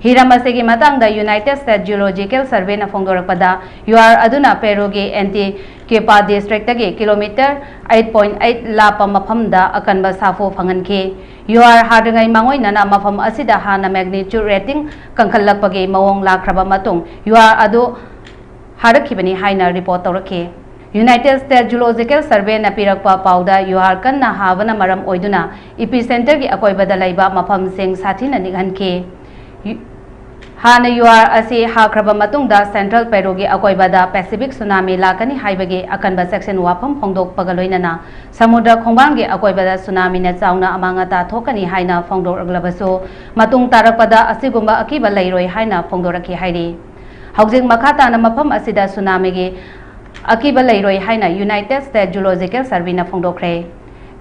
ꯍꯤꯔꯝ ꯑꯁꯤꯒꯤ ꯃꯇꯥꯡꯗ United States Geological Surveyꯅ ꯐꯣꯡꯗꯣꯔꯛꯄꯗ, ꯌꯨꯍꯥꯔ ꯑꯗꯨꯅ ꯄꯦꯔꯨꯒꯤ ꯑꯦꯟꯇꯤꯀꯦꯄꯥ ꯗꯤꯁꯇ꯭ꯔꯤꯛꯇꯒꯤ ꯀꯤꯂꯣꯃꯤꯇꯔ eight point eight ꯂꯥꯞꯄ ꯃꯐꯝꯗ ꯑꯀꯟꯕ ꯁꯥꯐꯨ ꯐꯪꯍꯟꯈꯤ꯫ ꯌꯨꯍꯥꯔ ꯍꯥꯗ꯭ꯔꯤꯉꯩ ꯃꯥꯡꯑꯣꯏꯅꯅ ꯃꯐꯝ ꯑꯁꯤꯗ ꯍꯥꯟꯅ magnitude rating ꯀꯟꯈꯠꯂꯛꯄꯒꯤ ꯃꯑꯣꯡ ꯂꯥꯛꯈ꯭ꯔꯕ ꯃꯇꯨꯡ, ꯌꯨꯍꯥꯔ ꯑꯗꯨ ꯍꯥꯔꯛꯈꯤꯕꯅꯤ ꯍꯥꯏꯅ ꯔꯤꯄꯣꯔꯠ ꯇꯧꯔꯛꯈꯤ꯫ United States Geological Surveyꯅ ꯄꯤꯔꯛꯄ ꯄꯥꯎꯗ, ꯌꯨꯍꯥꯔ ꯀꯟꯅ ꯍꯥꯕꯅ ꯃꯔꯝ ꯑꯣꯏꯗꯨꯅ epicenterꯒꯤ ꯑꯀꯣꯏꯕꯗ ꯂꯩꯕ ꯃꯐꯝꯁꯤꯡ ꯁꯥꯊꯤꯅ ꯅꯤꯛꯍꯟꯈꯤ꯫ ꯌꯨ-, ꯍꯥꯟꯅ ꯌꯨꯍꯥꯔ ꯑꯁꯤ ꯍꯥꯈ꯭ꯔꯕ ꯃꯇꯨꯡꯗ, Central Peruꯒꯤ ꯑꯀꯣꯏꯕꯗ Pacific tsunami ꯂꯥꯛꯀꯅꯤ ꯍꯥꯏꯕꯒꯤ ꯑꯀꯟꯕ ꯆꯦꯛꯁꯤꯟ ꯋꯥꯐꯝ ꯐꯣꯡꯗꯣꯛꯄꯒ ꯂꯣꯏꯅꯅ, ꯁꯃꯨꯗ꯭ꯔ ꯈꯣꯡꯕꯥꯟꯒꯤ ꯑꯀꯣꯏꯕꯗ tsunamiꯅ ꯆꯥꯎꯅ ꯑꯃꯥꯡ ꯑꯇꯥ ꯊꯣꯛꯀꯅꯤ ꯍꯥꯏꯅ ꯐꯣꯡꯗꯣꯔꯛꯂꯕꯁꯨ, ꯃꯇꯨꯡ ꯇꯥꯔꯛꯄꯗ ꯑꯁꯤꯒꯨꯝꯕ ꯑꯀꯤꯕ ꯂꯩꯔꯣꯏ ꯍꯥꯏꯅ ꯐꯣꯡꯗꯣꯔꯛꯈꯤ ꯍꯥꯏꯔꯤ꯫ ꯍꯧꯖꯤꯛ ꯃꯈꯥ ꯇꯥꯅ ꯃꯐꯝ ꯑꯁꯤꯗ tsunamiꯒꯤ ꯑꯀꯤꯕ ꯂꯩꯔꯣꯏ ꯍꯥꯏꯅ United States Geological Surveyꯅ ꯐꯣꯡꯗꯣꯛꯈ꯭ꯔꯦ꯫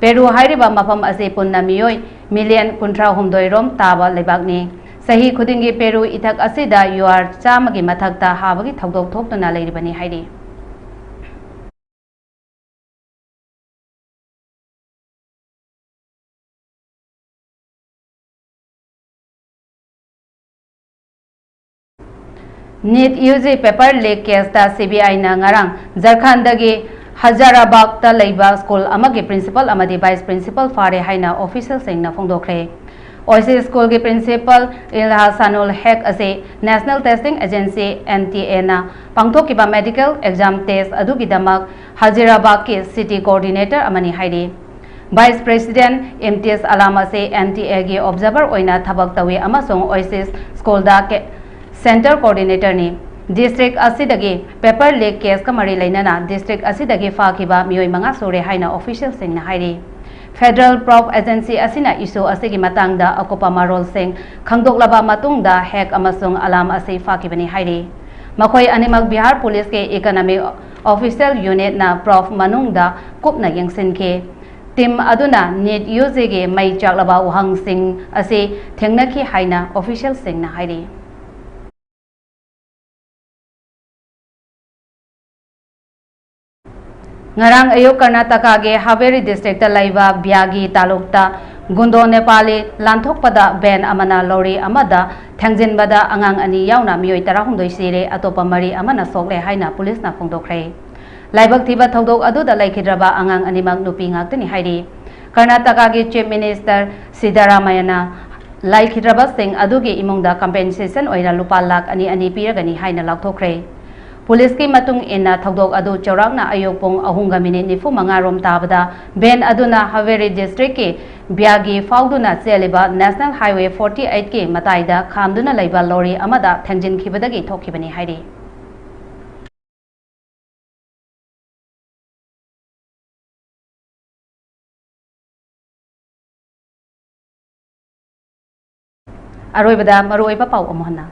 ꯄꯦꯔꯨ ꯍꯥꯏꯔꯤꯕ ꯃꯐꯝ ꯑꯁꯤ ꯄꯨꯟꯅ ꯃꯤꯑꯣꯏ million ꯀꯨꯟꯊ꯭ꯔꯥ ꯍꯨꯝꯗꯣꯏ ꯔꯣꯝ ꯇꯥꯕ ꯂꯩꯕꯥꯛꯅꯤ꯫ ꯆꯍꯤ ꯈꯨꯗꯤꯡꯒꯤ ꯄꯦꯔꯨ ꯏꯊꯠ ꯑꯁꯤꯗ ꯌꯨꯍꯥꯔ ꯆꯥꯝꯃꯒꯤ ꯃꯊꯛꯇ ꯍꯥꯕꯒꯤ ꯊꯧꯗꯣꯛ ꯊꯣꯛꯇꯨꯅ ꯂꯩꯔꯤꯕꯅꯤ ꯍꯥꯏꯔꯤ꯫ NEET UG paper leak caseꯇ CBIꯅ ꯉꯔꯥꯡ ꯖꯔꯈꯟꯗꯒꯤ ꯍꯖꯥꯔꯥꯕꯥꯒꯇ ꯂꯩꯕ school ꯑꯃꯒꯤ principal ꯑꯃꯗꯤ vice principal ꯐꯥꯔꯦ ꯍꯥꯏꯅ officialꯁꯤꯡꯅ ꯐꯣꯡꯗꯣꯛꯈ꯭ꯔꯦ꯫ ꯑꯣꯏꯁꯤꯁ schoolꯒꯤ principal ꯏꯜꯍꯥꯁꯥꯅꯨꯜ ꯍꯦꯛ ꯑꯁꯤ National Testing Agency, NTAꯅ ꯄꯥꯡꯊꯣꯛꯈꯤꯕ medical exam test ꯑꯗꯨꯒꯤꯗꯃꯛ ꯍꯖꯤꯔꯥꯕꯥꯒꯀꯤ city coordinator ꯑꯃꯅꯤ ꯍꯥꯏꯔꯤ꯫ Vice President ꯏꯝꯇꯤꯌꯥꯖ ꯑꯂꯥꯝ ꯑꯁꯤ NTAꯒꯤ observer ꯑꯣꯏꯅ ꯊꯕꯛ ꯇꯧꯏ ꯑꯃꯁꯨꯡ ꯑꯣꯏꯁꯤꯁ schoolꯗ ꯀꯦ-, center coordinatorꯅꯤ꯫ District ꯑꯁꯤꯗꯒꯤ paper leak caseꯀ ꯃꯔꯤ ꯂꯩꯅꯅ district ꯑꯁꯤꯗꯒꯤ ꯐꯥꯈꯤꯕ ꯃꯤꯑꯣꯏ ꯃꯉꯥ ꯁꯨꯔꯦ ꯍꯥꯏꯅ officialꯁꯤꯡꯅ ꯍꯥꯏꯔꯤ꯫ Federal Probe Agency ꯑꯁꯤꯅ issue ꯑꯁꯤꯒꯤ ꯃꯇꯥꯡꯗ ꯑꯀꯨꯞꯄ ꯃꯔꯣꯜꯁꯤꯡ ꯈꯪꯗꯣꯛꯂꯕ ꯃꯇꯨꯡꯗ ꯍꯦꯛ ꯑꯃꯁꯨꯡ ꯑꯂꯥꯝ ꯑꯁꯤ ꯐꯥꯈꯤꯕꯅꯤ ꯍꯥꯏꯔꯤ꯫ ꯃꯈꯣꯏ ꯑꯅꯤꯃꯛ ꯕꯤꯍꯥꯔ ꯄꯨꯂꯤꯁꯀꯤ Economic Official Unitꯅ probe ꯃꯅꯨꯡꯗ ꯀꯨꯞꯅ ꯌꯦꯡꯁꯤꯟꯈꯤ꯫ Team ꯑꯗꯨꯅ NEET UGꯒꯤ ꯃꯩ ꯆꯥꯛꯂꯕ ꯋꯥꯍꯪꯁꯤꯡ ꯑꯁꯤ ꯊꯦꯡꯅꯈꯤ ꯍꯥꯏꯅ officialꯁꯤꯡꯅ ꯍꯥꯏꯔꯤ꯫ ꯉꯔꯥꯡ ꯑꯌꯨꯛ ꯀꯔꯅꯥꯇꯀꯥꯒꯤ ꯍꯥꯕꯦꯔꯤ districtꯇ ꯂꯩꯕ ꯕ꯭ꯌꯥꯒꯤ ꯇꯥꯂꯨꯛꯇ ꯒꯨꯟꯗꯣ ꯅꯦꯄꯥꯂꯤ ꯂꯥꯟꯊꯣꯛꯄꯗ ꯚꯦꯟ ꯑꯃꯅ ꯂꯣꯔꯤ ꯑꯃꯗ ꯊꯦꯡꯖꯤꯟꯕꯗ ꯑꯉꯥꯡ ꯑꯅꯤ ꯌꯥꯎꯅ ꯃꯤꯑꯣꯏ ꯇꯔꯥꯍꯨꯝꯗꯣꯏ ꯁꯤꯔꯦ, ꯑꯇꯣꯞꯄ ꯃꯔꯤ ꯑꯃꯅ ꯁꯣꯛꯂꯦ ꯍꯥꯏꯅ ꯄꯨꯂꯤꯁꯅ ꯐꯣꯡꯗꯣꯛꯈ꯭ꯔꯦ꯫ ꯂꯥꯏꯕꯛ ꯊꯤꯕ ꯊꯧꯗꯣꯛ ꯑꯗꯨꯗ ꯂꯩꯈꯤꯗ꯭ꯔꯕ ꯑꯉꯥꯡ ꯑꯅꯤꯃꯛ ꯅꯨꯄꯤ ꯉꯥꯛꯇꯅꯤ ꯍꯥꯏꯔꯤ꯫ ꯀꯔꯅꯥꯇꯀꯥꯒꯤ Chief Minister ꯁꯤꯗꯥꯔꯥꯃꯥꯌꯥꯅ ꯂꯩꯈꯤꯗ꯭ꯔꯕꯁꯤꯡ ꯑꯗꯨꯒꯤ ꯏꯃꯨꯡꯗ compensation ꯑꯣꯏꯅ ꯂꯨꯄꯥ ꯂꯥꯈ ꯑꯅꯤ ꯑꯅꯤ ꯄꯤꯔꯒꯅꯤ ꯍꯥꯏꯅ ꯂꯥꯎꯊꯣꯛꯈ꯭ꯔꯦ꯫ ꯄꯨꯂꯤꯁꯀꯤ ꯃꯇꯨꯡ ꯏꯟꯅ, ꯊꯧꯗꯣꯛ ꯑꯗꯨ ꯆꯥꯎꯔꯥꯛꯅ ꯑꯌꯨꯛ ꯄꯨꯡ ꯑꯍꯨꯝꯒ ꯃꯤꯅꯤꯠ ꯅꯤꯐꯨ ꯃꯉꯥ ꯔꯣꯝ ꯇꯥꯕꯗ ꯚꯦꯟ ꯑꯗꯨꯅ ꯍꯥꯕꯦꯔꯤ ꯗꯤꯁꯇ꯭ꯔꯤꯛꯀꯤ ꯕ꯭ꯌꯥꯒꯤ ꯐꯥꯎꯗꯨꯅ ꯆꯦꯜꯂꯤꯕ National Highway forty eight ꯀꯤ ꯃꯇꯥꯏꯗ ꯈꯥꯝꯗꯨꯅ ꯂꯩꯕ ꯂꯣꯔꯤ ꯑꯃꯗ ꯊꯦꯡꯖꯤꯟꯈꯤꯕꯗꯒꯤ ꯊꯣꯛꯈꯤꯕꯅꯤ ꯍꯥꯏꯔꯤ꯫ ꯑꯔꯣꯏꯕꯗ ꯃꯔꯨꯑꯣꯏꯕ ꯄꯥꯎ ꯑꯃꯨꯛ ꯍꯟꯅ꯫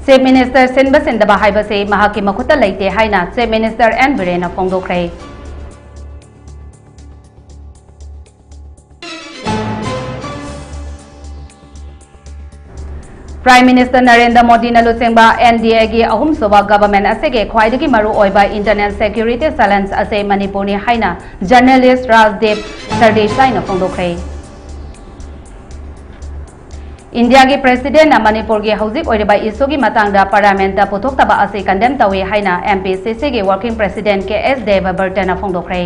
Chief Minister ꯁꯤꯟꯕ ꯁꯤꯟꯗꯕ ꯍꯥꯏꯕꯁꯤ ꯃꯍꯥꯛꯀꯤ ꯃꯈꯨꯠꯇ ꯂꯩꯇꯦ ꯍꯥꯏꯅ Chief Minister ꯑꯦꯟ ꯕꯤꯔꯦꯟꯅ ꯐꯣꯡꯗꯣꯛꯈ꯭ꯔꯦ꯫ Prime Minister ꯅꯔꯦꯟꯗ꯭ꯔ ꯃꯣꯗꯤꯅ ꯂꯨꯆꯤꯡꯕ N D A ꯒꯤ ꯑꯍꯨꯝꯁꯨꯕ government ꯑꯁꯤꯒꯤ ꯈ꯭ꯋꯥꯏꯗꯒꯤ ꯃꯔꯨ ꯑꯣꯏꯕ internal security challenge ꯑꯁꯤ ꯃꯅꯤꯄꯨꯔꯅꯤ ꯍꯥꯏꯅ journalist ꯔꯥꯖꯗꯤꯞ ꯁꯔꯗꯦꯁꯥꯏꯅ ꯐꯣꯡꯗꯣꯛꯈ꯭ꯔꯦ꯫ ꯏꯟꯗꯤꯌꯥꯒꯤ President ꯅ ꯃꯅꯤꯄꯨꯔꯒꯤ ꯍꯧꯖꯤꯛ ꯑꯣꯏꯔꯤꯕ issue ꯒꯤ ꯃꯇꯥꯡꯗ Parliament ꯇ ꯄꯨꯊꯣꯛꯇꯕ ꯑꯁꯤ condemn ꯇꯧꯏ ꯍꯥꯏꯅ M P C C ꯒꯤ Working President ꯀꯦ ꯑꯦꯁ ꯗꯦꯕꯕ꯭ꯔꯇꯅ ꯐꯣꯡꯗꯣꯛꯈ꯭ꯔꯦ꯫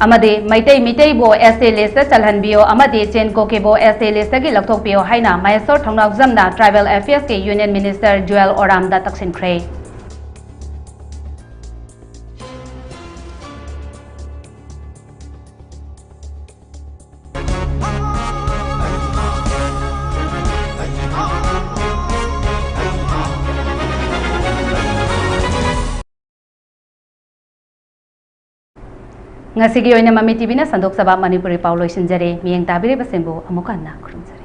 ꯑꯃꯗꯤ ꯃꯩꯇꯩ ꯃꯤꯇꯩꯕꯨ S T list ꯇ ꯆꯜꯍꯟꯕꯤꯌꯨ ꯑꯃꯗꯤ ꯆꯤꯟ ꯀꯨꯀꯤꯕꯨ S T list ꯇꯒꯤ ꯂꯧꯊꯣꯛꯄꯤꯌꯨ ꯍꯥꯏꯅ ꯃꯍꯦꯁꯣꯔ ꯊꯧꯅꯥꯎꯖꯝꯅ Tribal Affairs ꯀꯤ Union Minister ꯖꯨꯑꯦꯜ ꯑꯣꯔꯥꯝꯗ ꯇꯛꯁꯤꯟꯈ꯭ꯔꯦ꯫ ꯉꯁꯤꯒꯤ ꯑꯣꯏꯅ ꯃꯃꯤ ꯇꯤꯚꯤꯅ ꯁꯟꯗꯣꯛꯆꯕ ꯃꯅꯤꯄꯨꯔꯤ ꯄꯥꯎ ꯂꯣꯏꯁꯤꯟꯖꯔꯦ꯫ ꯃꯤꯠꯌꯦꯡ ꯇꯥꯕꯤꯔꯤꯕꯁꯤꯡꯕꯨ ꯑꯃꯨꯛ ꯍꯟꯅ ꯈꯨꯔꯨꯝꯖꯔꯤ꯫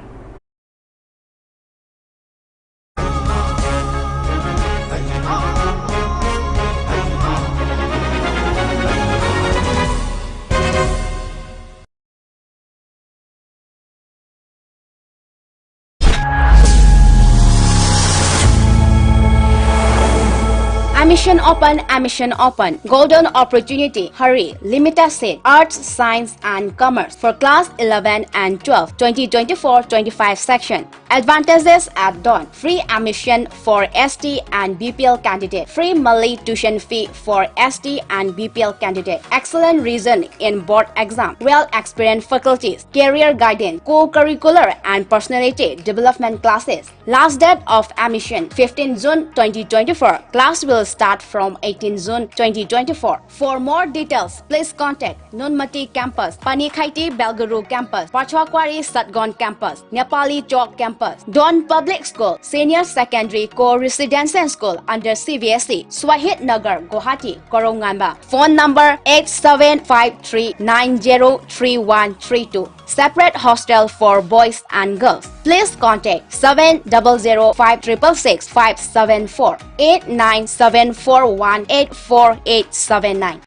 Admission open, admission open. Golden opportunity. Hurry. Limited seat. Arts, science, and commerce. For class eleven and twelve, twenty twenty-four twenty-five section. Advantages at dawn. Free admission for S T and B P L candidate. Free monthly tuition fee for S T and B P L candidate. Excellent reason in board exam. Well experienced faculties. Career guidance. Co-curricular and personality development classes. Last date of admission, fifteen June twenty twenty-four. Class will start from eighteen June twenty twenty-four. For more details, please contact Nunmati Campus, Panikhaiti Belguru Campus, Pachakwari Satgon Campus, Nepali Chowk Campus, Don Public School, Senior Secondary Co-Residential School under C B S E, Swahid Nagar, Guwahati, Koronganba. Phone number eight seven five three nine zero three one three two. Separate hostel for boys and girls. Please contact seven double zero five triple six five seven four, eight nine seven four one eight four eight seven nine.